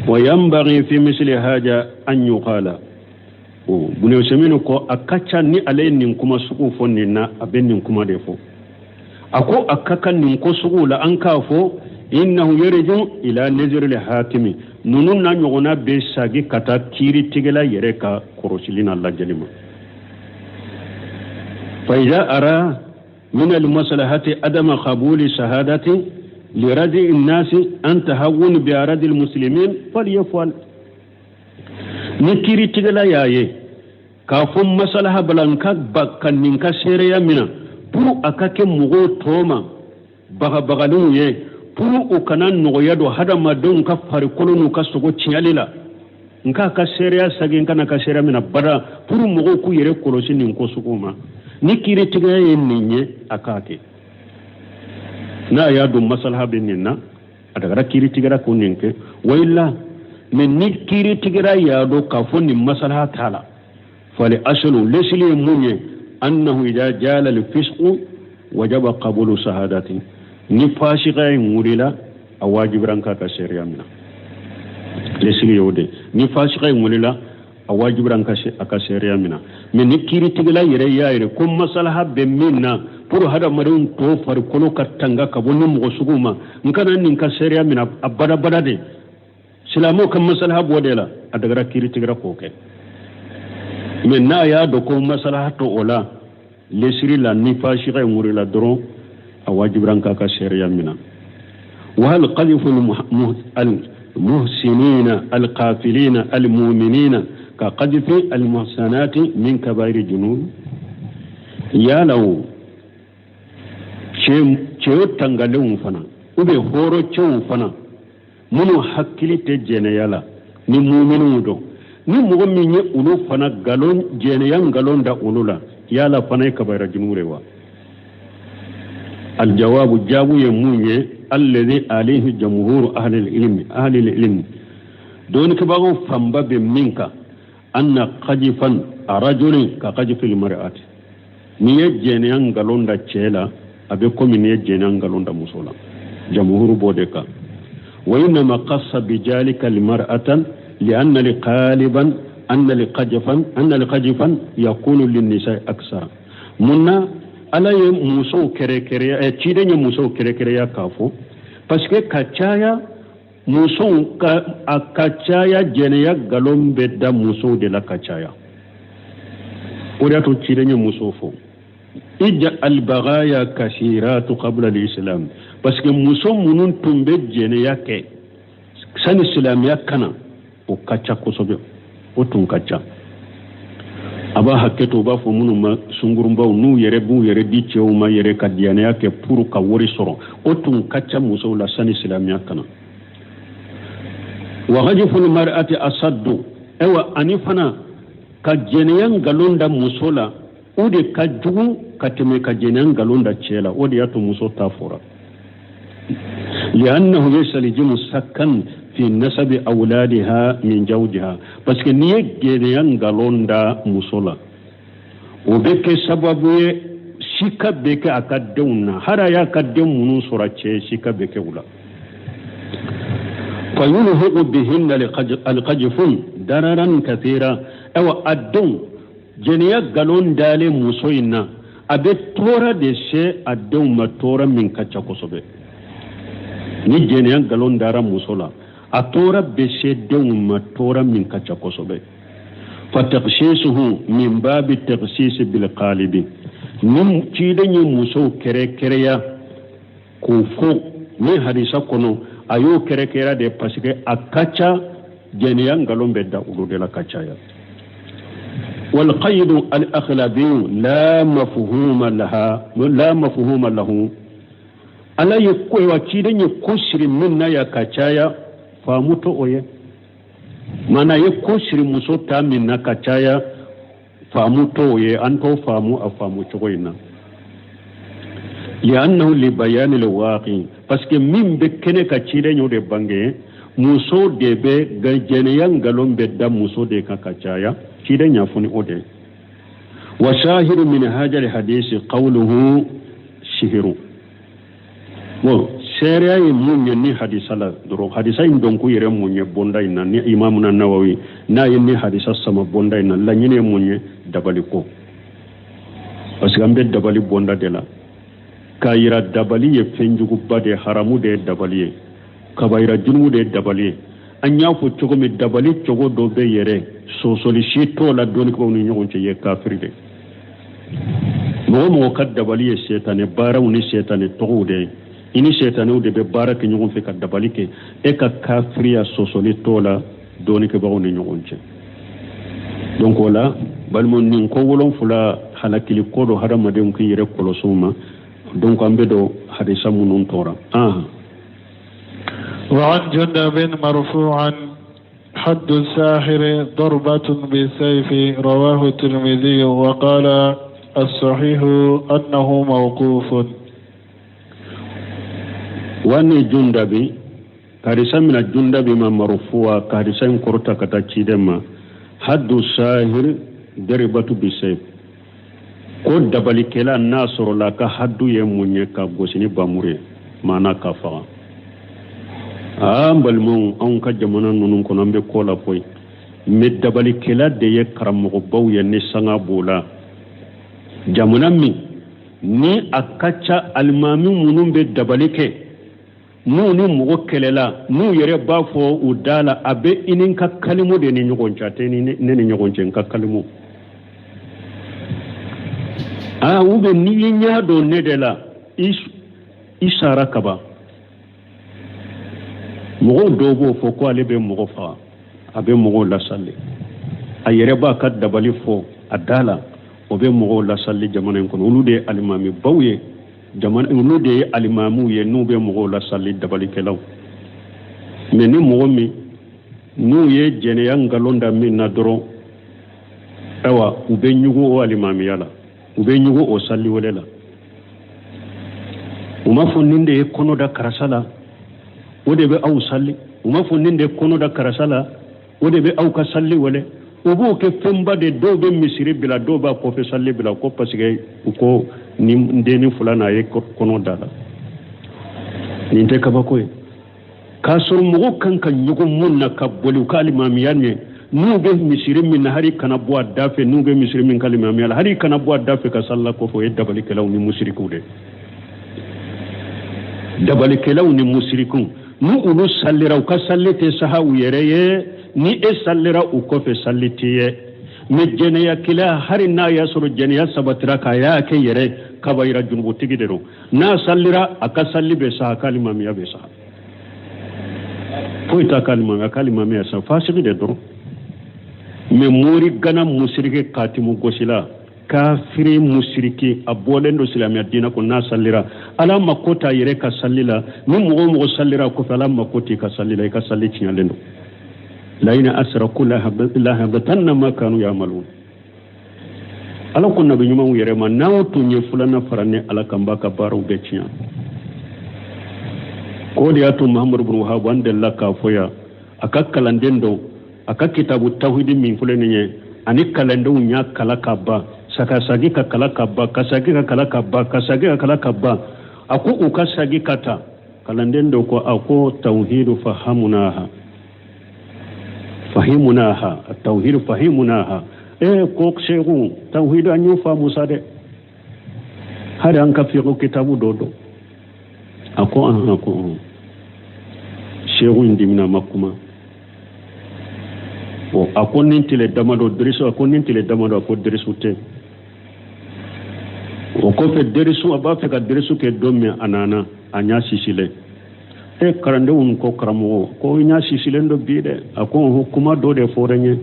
Wa yanbaghi fi misli haja an yuqala, o Bun Usaymin ko a ka ca ni ale ye nin kuma sugu fɔ nin na, a bɛ nin kuma de fɔ. A ko a ka kan nin ko sugu la an k'a fɔ innahu yarju ila nazri hakimi, ninnu n'a ɲɔgɔnna bɛ sagi ka taa kiiritigɛla yɛrɛ ka kɔrɔsili n'a lajɛli ma. Fa iza ara min almaslahati adama qabuli shahadati. Liradi nasi an tahawun bi aradil muslimin falyafal. Ni kiiritigɛla y'a ye k'a fɔ masalaha b'a la n ka ba ka nin ka seereya mina pour a ka kɛ mɔgɔw tɔ ma bagabagalenw ye, pour u kana nɔgɔya don hadamadenw ka farikolo n'u ka sogo tiɲɛli la, n k'a ka seereya sagin, n kana ka seereya mina bada, pour mɔgɔw k'u yɛrɛ kɔlɔsi nin ko sugu ma. Ni kiiritigɛ ye nin ye, a k'a kɛ. N'a y'a dɔn masalaha bɛ nin na, a dagara kiiritigɛra k'o nin kɛ. Wayila mɛ ni kiiritigɛra y'a dɔn k'a fɔ nin masalaha t'a la, fal aslu, lesili ye mun ye? Annahu ida jala al fisqu wajaba qabulu sahadati. Ni fasiya in wulila, a wajibira n k'a ka seereya mina. Lesili y'o de, ni fasiya in wulila, a wajibira n ka a ka seereya mina. Mɛ ni kiiritigɛla yɛrɛ y'a yɛrɛ ko masalaha bɛ min na pour hadamadenw tɔ farikolo ka tanga ka bɔ ni mɔgɔ sugu ma, n kana nin ka seereya mina a badabada de, silamɛw ka masalaha b'o de la, a dagara kiiritigɛra k'o kɛ. Mɛ n'a y'a dɔn ko masalaha t'o o la, lesiri la, ni fasiya in wulila dɔrɔn, a wajibira n k'a ka seereya mina. Wahal qadhifu almuhsinina alqafilina almuminina ka qadhifi almuhsanati min kabairi junub? Yala o cɛw tangalenw fana, ou bien hɔrɔn cɛw fana minnu hakili tɛ jɛnɛya la, ni muminiw don, ni mɔgɔ min ye olu fana galon jɛnɛya nkalon da olu la, yala fana ye kabayira junubu de wa? Aljawabu, jaabu ye mun ye? Alladhi alayhi jamhuru ahli ilmi, dɔnnikɛbagaw fanba bɛ min kan, anna qadifan rajulin ka qadifil mar'ati. N'i ye jɛnɛya nkalon da cɛ la, a bɛ komi n'i ye jɛnɛya nkalon da muso la. Jamhuru b'o de kan. Wa innama qassa bijalika limar'atan lianna liqaliban anna liqajfan yakunu linnisa aksara. Mun na Ala ye musow kɛrɛkɛrɛya, ciden ye musow kɛrɛkɛrɛya k'a fɔ? Parce que ka caya musow ka, a ka caya jɛnɛya nkalon bɛ da musow de la ka caya. O de y'a to ciden ye musow fɔ, ija albagaya kasiratu qabla alislam, parce que muso minnu tun bɛ jɛnɛya kɛ sani silamɛya kana, o ka ca kosɛbɛ, o tun ka ca. A b'a hakɛ to, u b'a fɔ minnu ma sungurunbaw, n'u yɛrɛ b'u yɛrɛ di cɛw ma yɛrɛ ka jɛnɛya kɛ pour ka wari sɔrɔ, o tun ka ca musow la sani silamɛya kana. Wa qadful mar'ati asaddu. Ayiwa, ani fana ka jɛnɛya nkalon da muso la, o de ka jugu ka tɛmɛ ka jɛnɛya nkalon da cɛ la. O de y'a to muso ta fɔra, li'annahu yastalzimu sakkan fi nasabi awladiha min zawjiha, parce que n'i ye jɛnɛya nkalon da muso la, o bɛ kɛ sababu ye sika bɛ kɛ a ka denw na. Hali a y'a ka den minnu sɔrɔ a cɛ, sika bɛ kɛ u la. Fayulhiqu bihinna alqajfun dararan kathira. Ayiwa, a denw, jɛnɛya nkalon dalen muso in na, a bɛ tɔɔrɔ de se a denw ma, tɔɔrɔ min ka ca kosɛbɛ. Ni jɛnɛya nkalon dara muso la, a tɔɔrɔ bɛ se denw ma, tɔɔrɔ min ka ca kosɛbɛ. Fatakhsisuhu min babi takhsisi bilqalibi. Ni ciden ye musow kɛrɛkɛrɛya k'o fɔ ni hadisa kɔnɔ, a y'o kɛrɛkɛrɛya de parce que a ka ca jɛnɛya nkalon bɛ da olu de la ka caya. والقيد الأغلبي لا مفهوم لها لا مفهوم له. Ala ye ko wa ciden ye ko siri min na ya ka caya, faamu to o ye. Mana ye ko siri muso ta min na ka caya, faamu to o ye, an t'o faamu a faamu cogo in na. Li'annahu li bayani lwaqi, parce que min bɛ kɛnɛ ka, ciden y'o de bange. Muso de bɛ jɛnɛya nkalon bɛ da muso de kan ka caya, ciden y'a fɔ ni o de ye. Wa shahidu min hajal hadisi qawluhu sihiru. Bon, seereya ye mun ye ni hadisa la dɔrɔn? Hadisa in dɔnku yɛrɛ mun ye bonda in na? Ni Imamuna Nawawi n'a ye ni hadisa sama bonda in na, laɲini ye mun ye? Dabali ko, parce que an bɛ dabali bonda de la k'a yira dabali ye fɛnjuguba de ye, haramu de ye dabali ye, kabayira junubu de ye dabali ye. An y'a fɔ cogo min, dabali cogo dɔ bɛ yɛrɛ, sɔsɔli si t'o la dɔnnibagaw ni ɲɔgɔn cɛ, ye kafiri de. Mɔgɔ mɔgɔ ka dabali ye sɛtanɛ baaraw ni sɛtanɛ tɔgɔw de ye. I ni sɛtanɛw de bɛ baara kɛ ɲɔgɔn fɛ ka dabali kɛ. E ka kafiriya sɔsɔli t'o la dɔɔnikɛbagaw ni ɲɔgɔn cɛ. Donc o la, balimaw, nin ko wolonfila halakili ko don, hadamadenw k'i yɛrɛ kɔlɔsi u ma. Donc an bɛ don hadisa minnu tɔra. وعن جندب مرفوعا حد الساحر ضربة بالسيف رواه الترمذي وقال الصحيح أنه موقوف. وعن جندب, hadisa mina Jundabi ma marfuwa, ka hadisa in kɔrɔta ka taa ciden ma, حد الساحر ضربة بالسيف, ko dabalikɛla n'a sɔrɔla ka haddu ye mun ye? Ka gosi ni bamuru ye, maana ka faga. Aa, n balimaw, anw ka jamana ninnu kɔnɔ, an bɛ ko la koyi, mais dabalikɛla de ye karamɔgɔbaw ye ni sanga b'o la. Jamana min ni a ka ca, alimami minnu bɛ dabali kɛ, n'u ni mɔgɔ kɛlɛla, n'u yɛrɛ b'a fɔ u da la, a bɛ i ni n ka kalimu de ni ɲɔgɔn cɛ, a tɛ ne ni ɲɔgɔn cɛ, n ka kalimu. Aa, ou bien n'i ye ɲɛ don ne de la, i sara kaban. Mɔgɔw dɔw b'o fɔ ko ale bɛ mɔgɔ faga, a bɛ mɔgɔw lasali, a yɛrɛ b'a ka dabali fɔ a da la, o bɛ mɔgɔw lasali jamana in kɔnɔ. Olu de ye alimami baw ye jamana, olu de ye alimamiw ye n'u bɛ mɔgɔw lasali, dabalikɛlaw. Mais ni mɔgɔ min n'u ye jɛnɛya nkalon da min na dɔrɔn, ayiwa, u bɛ ɲugu o alimamiya la, u bɛ ɲugu o saliwele la. U m'a fɔ nin de ye kɔnɔ da karisa la, o de bɛ aw sali. U m'a fɔ nin de ye kɔnɔ da karisa la, o de bɛ aw ka sali wele. U b'o kɛ fɛnba de. Dɔw bɛ misiri bila, dɔw b'a kɔfɛ sali bila, ko parce que u ko ni denni fila n'a ye kɔnɔ da la. Nin tɛ kabako ye, k'a sɔrɔ mɔgɔw kan ka ɲɔgɔn mun na ka boli u ka alimamiya ɲɛ. N'u bɛ misiri min na, hali kana bɔ a da fɛ. N'u bɛ misiri min ka alimamiya la, hali kana bɔ a da fɛ ka salila kɔfɛ. O ye dabalikɛlaw ni musirikiw de, dabalikɛlaw ni musirikiw. N'u olu salira, u ka sali tɛ saha u yɛrɛ ye. Ni e salira u kɔfɛ, sali tɛ ye. Mais jɛnɛyakɛla, hali n'a y'a sɔrɔ jɛnɛya sabatira k'a y'a kɛ yɛrɛ, kabayira junubutigi de don. N'a salira, a ka sali bɛ sa, a ka alimamiya bɛ sa. Foyi t'a ka alimamiya, a ka alimamiya sa, fasigi de dɔrɔn. Mais mori gana musiriki, katimu gosila, kafiri musiriki, a bɔlen don silamɛya diinɛ kɔnɔ, n'a salira, Ala mako t'a yɛrɛ ka sali la. Ni mɔgɔ o mɔgɔ salira kɔfɛ, Ala mako t'i ka sali la, i ka sali tiɲɛlen don. لئن أشركوا ليحبطن ما كانوا يعملون. Ala ko nabi ɲumanw yɛrɛ ma, n'aw tun ye filanan fara ni Ala kan, b'a ka baaraw bɛɛ tiɲɛ. K'o de y'a to Mahamadu bin Wahabu, an delila k'a fɔ yan, a ka kalanden dɔ, a ka kitabu tawhidi min filɛ nin ye, ani kalandenw y'a kala ka ban, ka sagi ka kala ka ban, ka sagi ka kala ka ban, ka sagi ka kala ka ban. A ko u ka sagi ka taa. Kalanden dɔ ko a ko tawhidu fahamunaha fahimunaha tawhidu fahimunaha. E ko seku, tawhidu an y'o faamu sa dɛ, hali an ka fiqh kitabu dɔ dɔn. A ko ahan, ko ɔn. Seku in dimina, ma kuma. Bon, a ko nin tile damadɔ derisu, a ko nin tile damadɔ, a ko derisu tɛ. O kɔfɛ, derisu, a b'a fɛ ka derisu kɛ don min, a nana a ɲa sisilen. E, kalandenw ko karamɔgɔ ko i ɲa sisilen don bi dɛ. A ko ɔhɔn, kuma dɔ de fɔra n ye,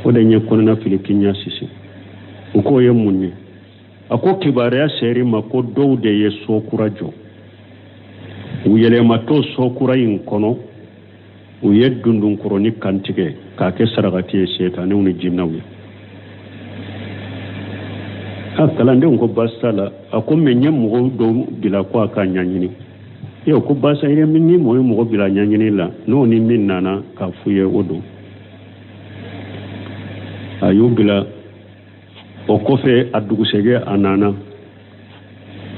o de ɲɛ kɔnɔna fili k'i ɲa sisi. U k'o ye mun ye? A ko kibaruya seri ma ko dɔw de ye so kura jɔ, u yɛlɛmatɔ so kura in kɔnɔ, u ye dundunkɔrɔni kantigɛ k'a kɛ sarakati ye setanɛw ni jinɛw ye. A kalandenw ko baasi t'a la. A ko mais n ye mɔgɔw dɔw bila ko a ka ɲɛɲini. Iyo, ko baasi ye ni mɔgɔ ye mɔgɔ bila ɲɛɲini la, n'o ni min nana k'a f'u ye, o don. A y'u bila. O kɔfɛ, a dugusɛjɛ, a nana,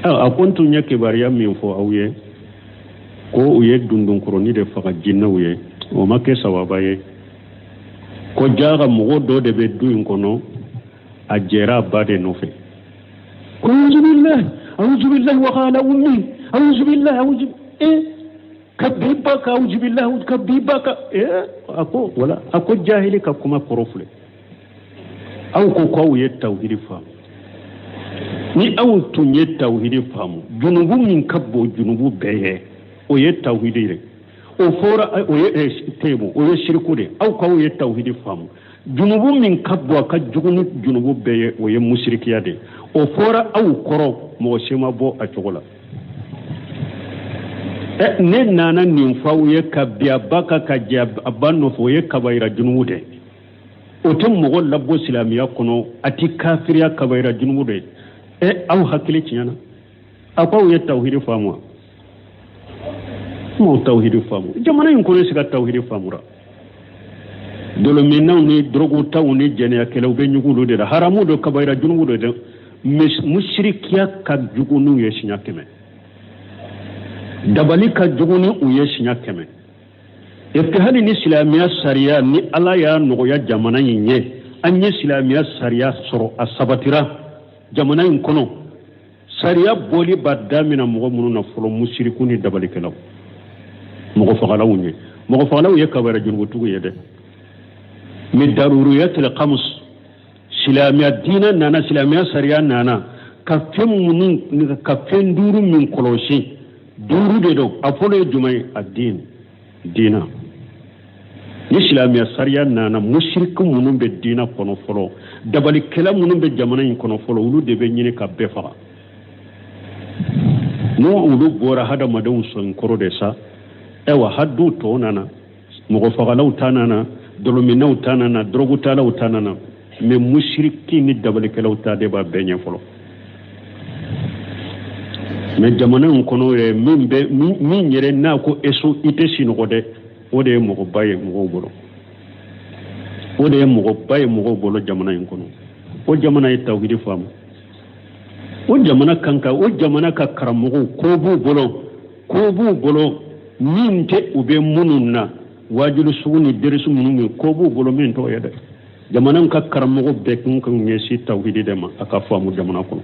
a ko n tun ye kibaruya min fɔ aw ye ko u ye dundunkɔrɔni de faga jinɛw ye, o ma kɛ sawaba ye. Ko jaa ka mɔgɔ dɔ de bɛ du in kɔnɔ, a jɛra a ba de nɔfɛ. Ko auzubillahi, auzubillahi, wa qala ummi auzubillahi, auzu e ka bi ba ka auzubillahi, ka bi ba ka e. A ko wala, a ko jahili ka kuma kɔrɔ filɛ. Aw ko k'aw ye tawhidi faamu. Ni aw tun ye tawhidi faamu, junubu min ka bon junubu bɛɛ ye, o ye tawhidi ye. O fɔra, o ye tebu, o ye siriku de. Aw k'aw ye tawhidi faamu, junubu min ka bon, a ka jugu ni junubu bɛɛ ye, o ye musirikiya de. O fɔra aw kɔrɔ, mɔgɔ si ma bɔ a cogo la. Ɛ, ne nana nin fɔ aw ye ka bin a ba kan ka jɛ a ba nɔfɛ, o ye kabayira junubu de. O tɛ mɔgɔ labɔ silamɛya kɔnɔ, a tɛ kafiriya, kabayira junubu de. Ɛ, aw hakili tiɲɛna. A ko aw ye tawhidi faamu wa? M'aw tawhidi faamu. Jamana in kɔnɔ se ka tawhidi faamura? Dɔlɔminnaw ni dɔrɔgutaw ni jɛnɛyakɛlaw bɛ ɲugu olu de la. Haramu don, kabayira junubu don dɛ. Musirikiya ka jugu n'u ye siɲɛ 100, dabali ka jugu ni u ye siɲɛ 100. Et puis hali ni silamɛya sariya ni Ala y'a nɔgɔya jamana in ye, an ye silamɛya sariya sɔrɔ, a sabatira jamana in kɔnɔ, sariya bɔli b'a damina mɔgɔ minnu na fɔlɔ, musiriku ni dabalikɛlaw, mɔgɔ fagalaw ye. Mɔgɔ fagalaw ye kabayira junubutigiw ye dɛ. Min daruriyatil khams, silamɛya diinɛ nana, silamɛya sariya nana ka fɛn minnu, ka fɛn duuru min kɔlɔsi, duuru de don. A fɔlɔ ye jumɛn ye? A diin, diina. Ni silamɛya sariya nana, musiriku minnu bɛ diina kɔnɔ fɔlɔ, dabalikɛla minnu bɛ jamana in kɔnɔ fɔlɔ, olu de bɛ ɲini ka bɛɛ faga. N'o olu bɔra hadamadenw sɔn kɔrɔ de sa, ayiwa, hadu tɔ nana, mɔgɔ fagalaw ta nana, dɔlɔminnaw ta nana, dɔrɔgutalaw ta nana, mais musiriki ni dabalikɛlaw ta de b'a bɛɛ ɲɛ fɔlɔ. Mais jamana in kɔnɔ yɛrɛ, min bɛ min yɛrɛ n'a ko eso i tɛ sinɔgɔ dɛ, o de ye mɔgɔba ye mɔgɔw bolo, o de ye mɔgɔba ye mɔgɔw bolo jamana in kɔnɔ. O jamana ye tawhidi faamu? O jamana kan ka, o jamana ka karamɔgɔw, ko b'u bolo, ko b'u bolo min tɛ u bɛ minnu na waajuli sugu ni derisu minnu ye, ko b'u bolo min t'o ye dɛ. Jamana ka karamɔgɔ bɛɛ kun kan ɲɛsin tawhidi de ma, a ka faamu jamana kɔnɔ,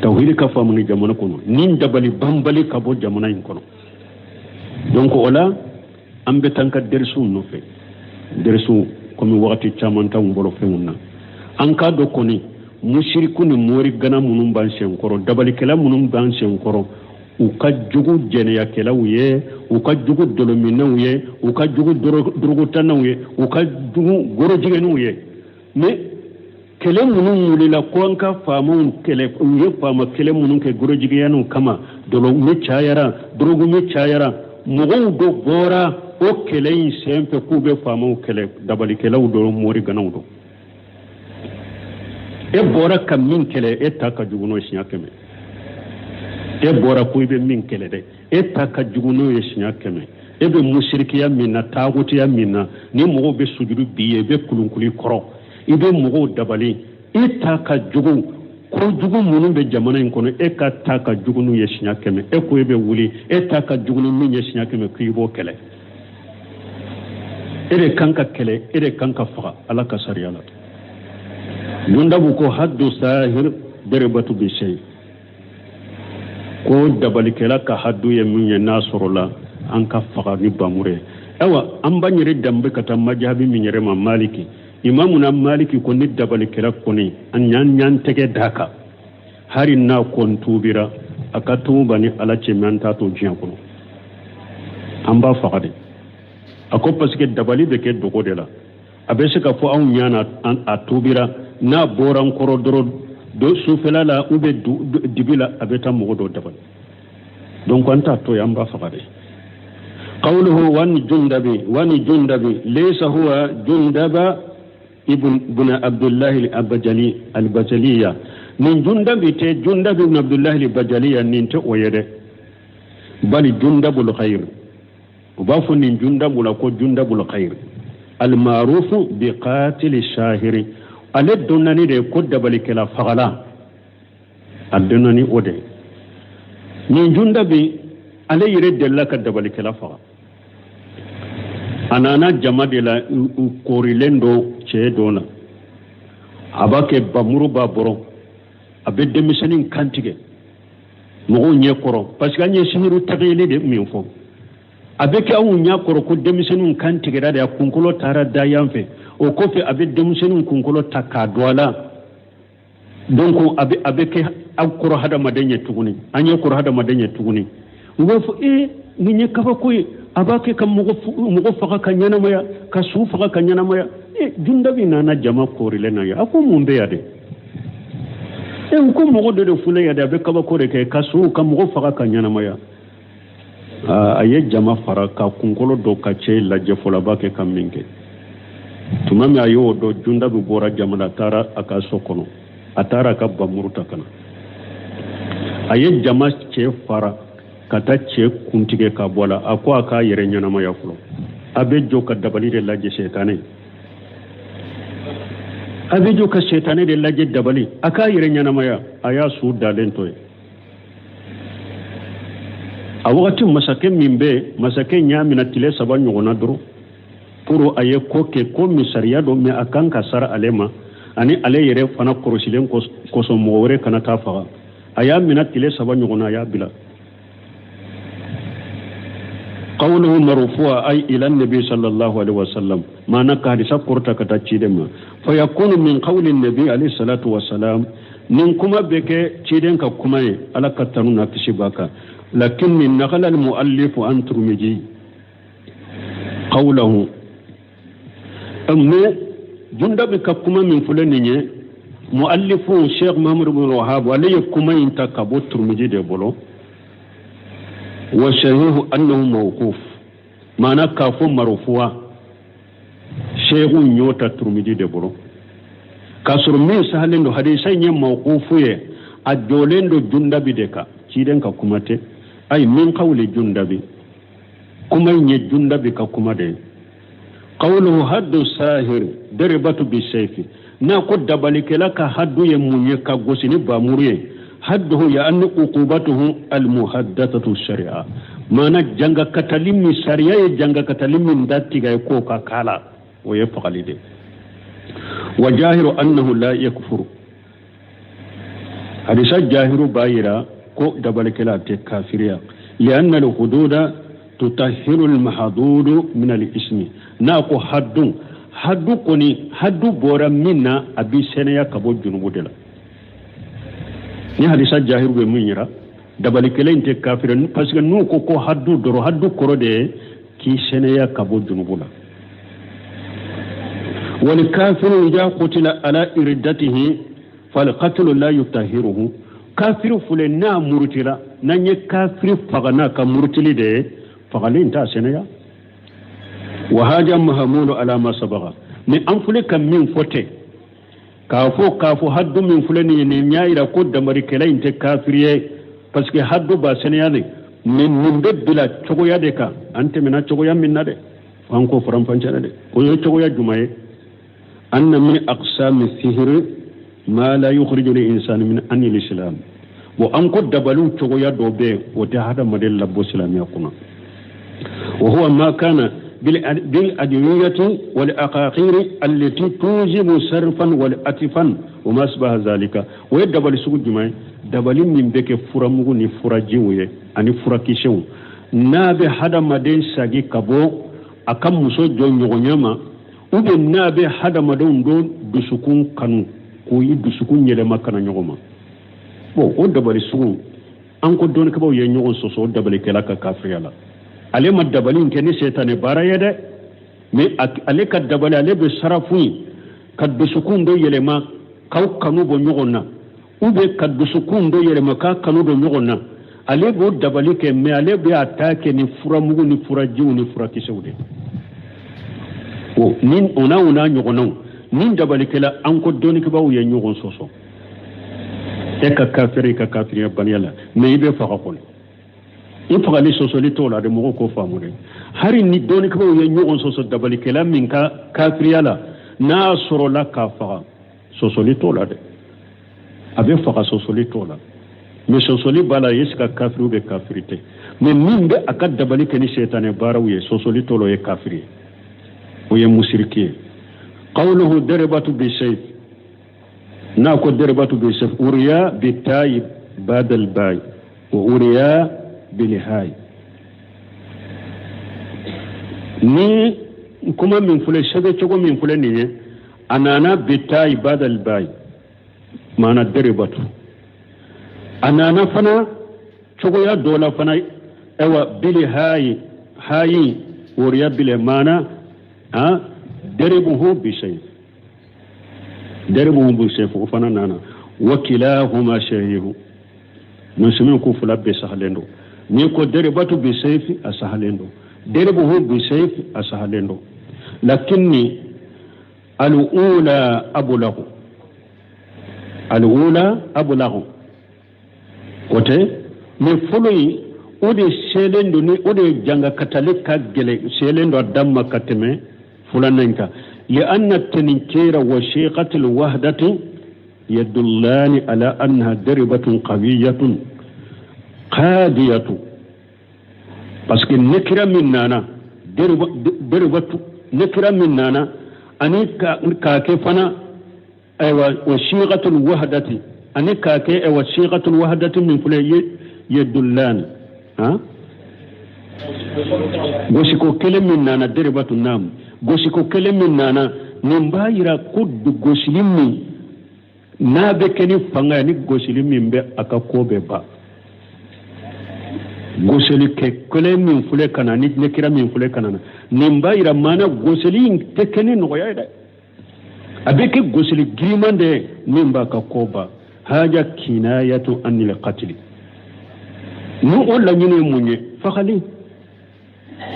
tawhidi ka faamu ni jamana kɔnɔ, ni dabali banbali ka bɔ jamana in kɔnɔ. Donc o la, an bɛ taa an ka derisiw nɔfɛ, derisiw komi wagati caman t'anw bolo fɛnw na. An k'a dɔn kɔni, musiriku ni mori gana minnu b'an senkɔrɔ, dabalikɛla minnu b'an senkɔrɔ, u ka jugu jɛnɛyakɛlaw ye, u ka jugu dɔlɔminnaw ye, u ka jugu dɔrɔgutanaw ye, u ka jugu gorojigɛniw ye. Mais kɛlɛ minnu wulila ko an ka faamaw kɛlɛ, u ye faama kɛlɛ minnu kɛ gorojigɛniw kama, dɔlɔmin cayara, dɔrɔgumin cayara, mɔgɔw dɔ bɔra o kɛlɛ in senfɛ k'u bɛ faamaw kɛlɛ, dabalikɛlaw don, moriganaw don. E bɔra ka min kɛlɛ, e ta ka jugu n'o siɲɛ 100. E bɔra ko i bɛ min kɛlɛ dɛ, e ta ka jugu n'o ye siɲɛ 100. E bɛ musirikiya min na, taagutiya min na, ni mɔgɔw bɛ sujudu bi ye, i bɛ kulunkuli kɔrɔ, i bɛ mɔgɔw dabali, e ta ka jugu. Kojugu minnu bɛ jamana in kɔnɔ, e ka ta ka jugu n'u ye siɲɛ 100. E ko e bɛ wuli, e ta ka jugu ni min ye siɲɛ 100, k'i b'o kɛlɛ. E de kan ka kɛlɛ, e de kan ka faga Ala ka sariya la. Jundabu ko haddu sahir daribatu bi shay, ko dabalikɛla ka haddu ye min ye, n'a sɔrɔla an ka faga ni bamuru ye. Ayiwa, an b'an yɛrɛ danbe ka taa majahabi min yɛrɛ ma, Maliki, imamuna Maliki ko ni dabalikɛla kɔni an y'an ɲan tɛgɛ d'a kan, hari n'a ko n tuubira, a ka tuuba ni Ala cɛ, mais an t'a to diɲɛ kɔnɔ, an b'a faga de. A ko parce que dabali bɛ kɛ dogo de la, a bɛ se ka fɔ anw ɲɛ na a tuubira, n'a bɔra n kɔrɔ dɔrɔn do sufɛla la ou bien dibi la, a bɛ taa mɔgɔ dɔ dabali. Donc an t'a to yen, an b'a faga de. Qawluhu wani jundabi, wani jundabi laysa huwa jundaba ibn Abdullahi al-Bajali al-Bajaliya. Nin jundabi tɛ Jundabi ibn Abdullahi al-Bajaliya, nin tɛ o ye dɛ, bali jundabul khair. U b'a fɔ nin jundabu la ko jundabul khair almarufu bi qatili shahiri. Ale dɔnna de ko dabalikɛla fagala, a dɔnna ni o de. Nin jundabi, ale yɛrɛ delila ka dabalikɛla faga. A nana jama de la, u koorilen don cɛ dɔ la, a b'a kɛ bamuru b'a bɔrɔ, a bɛ denmisɛnnin kantigɛ mɔgɔw ɲɛ kɔrɔ, parce que an ye sihiru tagili de min fɔ, a bɛ kɛ anw ɲɛ kɔrɔ ko denmisɛnninw kan tigɛra de, a kunkolo taara da yan fɛ. O kɔfɛ, a bɛ denmisɛnninw kunkolo ta k'a don a la. Donc a bɛ kɛ aw kɔrɔ hadamaden ye tuguni, an ɲɛ kɔrɔ hadamaden ye tuguni. U b'a fɔ: ee, nin ye kabako ye, a b'a kɛ ka mɔgɔ faga ka ɲɛnamaya, ka su faga ka ɲɛnamaya. E, Jundabi nana jama koorilen na ye. A ko: mun bɛ yan de? E, u ko mɔgɔ dɔ de filɛ yan de, a bɛ kabako de kɛ, ka su ka mɔgɔ faga ka ɲɛnamaya. A ye jama fara ka kunkolo dɔ ka cɛ lajɛ fɔlɔ, a b'a kɛ ka min kɛ. Tuma min a y'o dɔn, Jundabi bɔra jama la, a taara a ka so kɔnɔ, a taara a ka bamuru ta ka na. A ye jama cɛ fara ka taa cɛ kuntigɛ ka bɔ a la. A ko a k'a yɛrɛ ɲɛnamaya fɔlɔ. A bɛ jɔ ka dabali de lajɛ, sɛtanɛ. A bɛ jɔ ka sɛtanɛ de lajɛ, dabali. A k'a yɛrɛ ɲɛnamaya. A y'a su dalen to yen. A wagati masakɛ min bɛ, masakɛ y'a minɛ tile 3 ɲɔgɔnna dɔrɔn pour a ye ko kɛ, ko min sariya dɔ mais a kan ka sara ale ma, ani ale yɛrɛ fana kɔrɔsilen kosɔn, mɔgɔ wɛrɛ kana taa faga. A y'a minɛ tile 3 ɲɔgɔnna, a y'a bila. قوله مرفوع أي إلى النبي صلى الله عليه وسلم، معنى كهدسة كورتا كتا تشيدما فيكون من قول النبي عليه الصلاة والسلام. nin kuma bɛ kɛ ciden ka kuma ye, Ala ka tanu n'a kisi b'a kan. لكن نقل المؤلف عن ترمذي قوله. Mais Jundabi ka kuma min filɛ nin ye, muallifu Sheikh Muhammad bin Wahab, ale ye kuma in ta ka bɔ Turmiji de bolo. وصحيح أنه موقوف، maana k'a fɔ مرفوع, sheikhu y'o ta Turmiji de bolo, k'a sɔrɔ min sahalen don, hadisa in ye mawqufu ye, a jɔlen don Jundabi de kan, ciden ka kuma tɛ. أي من قول جندب, kuma in ye Jundabi ka kuma de ye. قوله حد الساحر ضربة بالسيف, n'a ko dabalikɛla ka haddu ye mun ye? Ka gosi ni bamuru ye. حده يعني عقوبته المحددة شرعا, maana janga katali min sariya ye, janga katali min datigɛ ye k'o ka kala, o ye fagali de. وظاهره أنه لا يكفر, hadisa jahiru b'a yira ko dabalikɛla tɛ kafiriya. لأن الحدود تطهر المحدود من الإثم, n'a ko haddu, haddu kɔni, haddu bɔra min na, a bi sɛnɛya ka bɔ junubu de la. Ni hadisa jahiru bɛ mun yira? Dabalikɛla in tɛ kafiri, parce que n'u ko ko haddu dɔrɔn, haddu kɔrɔ de ye k'i sɛnɛya ka bɔ junubu la. والكافر إذا قتل على ردته فالقتل لا يطهره. Kafiri filɛ, n'a murutila, n'an ye kafiri faga n'a ka murutili de ye, fagali in t'a sɛnɛya. وهذا محمول على ما سبق, ni an filɛ ka min fɔ tɛ k'a fɔ haddu min filɛ nin ye, nin y'a yira ko damarikɛla in tɛ kafiri ye, parce que haddu b'a sɛnɛya de. Nin bɛ bila cogoya de kan, an tɛmɛna cogoya min na dɛ, an k'o faranfancɛ dɛ. O ye cogoya jumɛn ye? أن من أقسام السحر ما لا يخرج الإنسان من عن الإسلام. Bon, an ko dabaliw cogoya dɔ bɛ yen, o tɛ hadamaden labɔ silamɛya kunna. وهو ما كان بالأدوية والعقاقير التي توجب صرفا وعطفا وما أشبه ذلك. O ye dabali sugu jumɛn ye? Dabali min bɛ kɛ furamugu ni furajiw ye ani furakisɛw, n'a bɛ hadamaden sagi ka bɔ a ka muso jɔ ɲɔgɔnya ma, ou bien n'a bɛ hadamadenw don dusukun kanu, k'o i dusukun yɛlɛma ka na ɲɔgɔn ma. Bon, o dabali sugu, an ko dɔnnikɛbaw ye ɲɔgɔn sɔsɔ o dabalikɛla ka kafiriya la. Ale ma dabali in kɛ ni sɛtanɛ baara ye dɛ, mais ale ka dabali, ale bɛ sarafu ye ka dusukun dɔ yɛlɛma k'aw kanu bɔ ɲɔgɔn na, ou bien ka dusukun dɔ yɛlɛma k'a kanu don ɲɔgɔn na. Ale b'o dabali kɛ, mais ale bɛ a ta kɛ ni furamugu ni furajiw ni furakisɛw de. O ni o n'a o n'a ɲɔgɔnnaw ni dabalikɛla, an ko dɔnnikɛbaw ye ɲɔgɔn sɔsɔ. E ka kafiri, i ka kafiriya baliya la, mais i bɛ faga kɔni, i fagali sɔsɔli t'o la de. Mɔgɔw k'o faamu dɛ. Hali ni dɔnnikɛbaw ye ɲɔgɔn sɔsɔ dabalikɛla min ka kafiriya la, n'a sɔrɔla k'a faga, sɔsɔli t'o la dɛ. A bɛ faga, sɔsɔli t'o la. Mais sɔsɔli b'a la, est ce que kafiriw bɛ kafiri tɛ? Mais min bɛ a ka dabali kɛ ni sɛtanɛ baaraw ye, sɔsɔli t'o la, o ye kafiri ye, o ye musiriki ye. قوله ضربة بالسيف, n'a ko ضربة بالسيف، روي بالتاء بعد الباء وروي بالهاء. Ni kuma min filɛ, sɛbɛn cogo min filɛ nin ye, a nana بالتاء بعد الباء. Maana daribatu a nana fana cogoya dɔ la fana, ayiwa, bili hayi hayi woriya bile maana a daribuhu bisayf, daribuhu bisayf, o fana nana. Wa kilahuma sahihu, musulmi ko fila bɛɛ sahalen don. N'i ko daribatu bisayfi, a sahalen don. Daribuhu bisayfi, a sahalen don. Lakinni al'ula ablagu, al'ula ablagu, o tɛ mais fɔlɔ in, o de selen don, ni o de janga katali ka gɛlɛn, selen don a dan ma ka tɛmɛ filanan in kan. Li'anna tankira wa siqati alwahdati yadullani ala annaha daribatun qawiyatun qadiyatu, parce que nekira min nana daribatu, nekira min nana ani k'a kɛ fana, ayiwa, wa siqatul wahdati, ani k'a kɛ, ayiwa, siqatul wahdati min filɛ ye, yadullani ha gosiko kelen min nana daribatu nam, gosiko kelen min nana, nin b'a yira ko gosili min n'a bɛ kɛ ni fanga ye, ni gosili min bɛ a ka ko bɛɛ ban. Gosili kɛ kelen min filɛ ka na ni nekira min filɛ ka na, nin b'a yira maana gosili in tɛ kɛ ni nɔgɔya ye dɛ, a bɛ kɛ gosili giriman de ye min b'a ka ko ban. Haja kinayatu anil qatli, ni o laɲini ye mun ye? Fagali.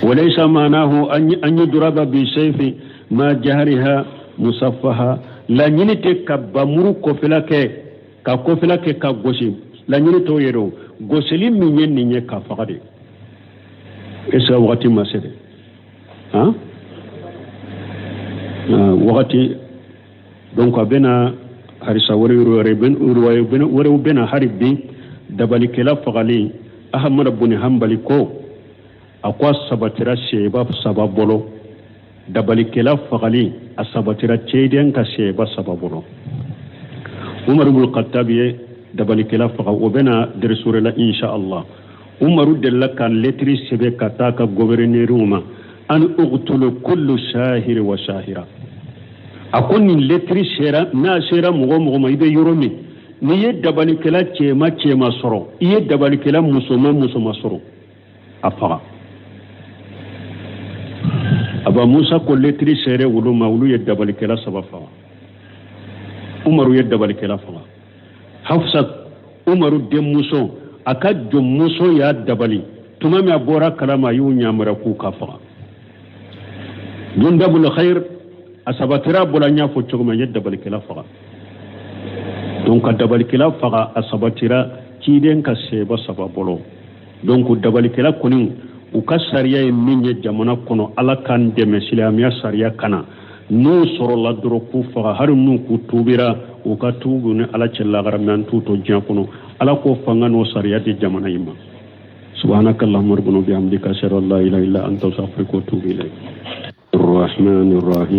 Walaysa maanahu an yudraba bi sayfi ma jahriha musaffaha, laɲini tɛ ka bamuru kɔfɛla kɛ ka kɔfɛla kɛ ka gosi, laɲini t'o ye dɛ. Gosili min ye nin ye, ka faga de. Est ce que wagati ma se de? Han, wagati. Donc a bɛna harisa wɛrɛ wɛrɛw bɛna hari bi. Dabalikɛla fagali, Ahamada buni Hanbali ko a ko a sabatira sɛba saba bolo. Dabalikɛla fagali, a sabatira cɛden ka sɛba saba bolo. Umaru bul Khattab ye dabalikɛla faga, o bɛna dɛrɛsore la insha Allah. Umaru delila ka lɛtiri sɛbɛn ka taa ka gɔvɛrɛnɛriw ma an uqtulu kullu sahiri wa sahira. A ko nin lɛtiri sera, n'a sera mɔgɔ o mɔgɔ ma, i bɛ yɔrɔ min, n'i ye dabalikɛla cɛma cɛma sɔrɔ, i ye dabalikɛla musoma musoma sɔrɔ, a faga. Aba Musa ko lɛtiri sera olu ma, olu ye dabalikɛla saba faga. Umaru ye dabalikɛla faga. Hafsa, Umaru denmuso, a ka jɔnmuso y'a dabali tuma min a bɔra kalama, a y'u ɲamara k'u ka faga. Jundabul Khair, a sabatira bɔra, n y'a fɔ cogo min, a ye dabalikɛla faga. Donc ka dabalikɛla faga, a sabatira ciden ka sɛba saba bolo. Donc dabalikɛla kɔni, u ka sariya ye min ye jamana kɔnɔ, Ala k'an dɛmɛ silamɛya sariya kana n'u sɔrɔla dɔrɔn k'u faga, hali n'u k'u tuubira, u ka tuubu ni Ala cɛ lagara, mɛ an t'u to diɲɛ kɔnɔ. Ala k'o fanga n'o sariya di jamana in ma. Subhanaka allahumma rabbana bihamdika, ashhadu an la ilaha illa anta, astaghfiruka wa atubu ilayk. الرحمن الرحيم.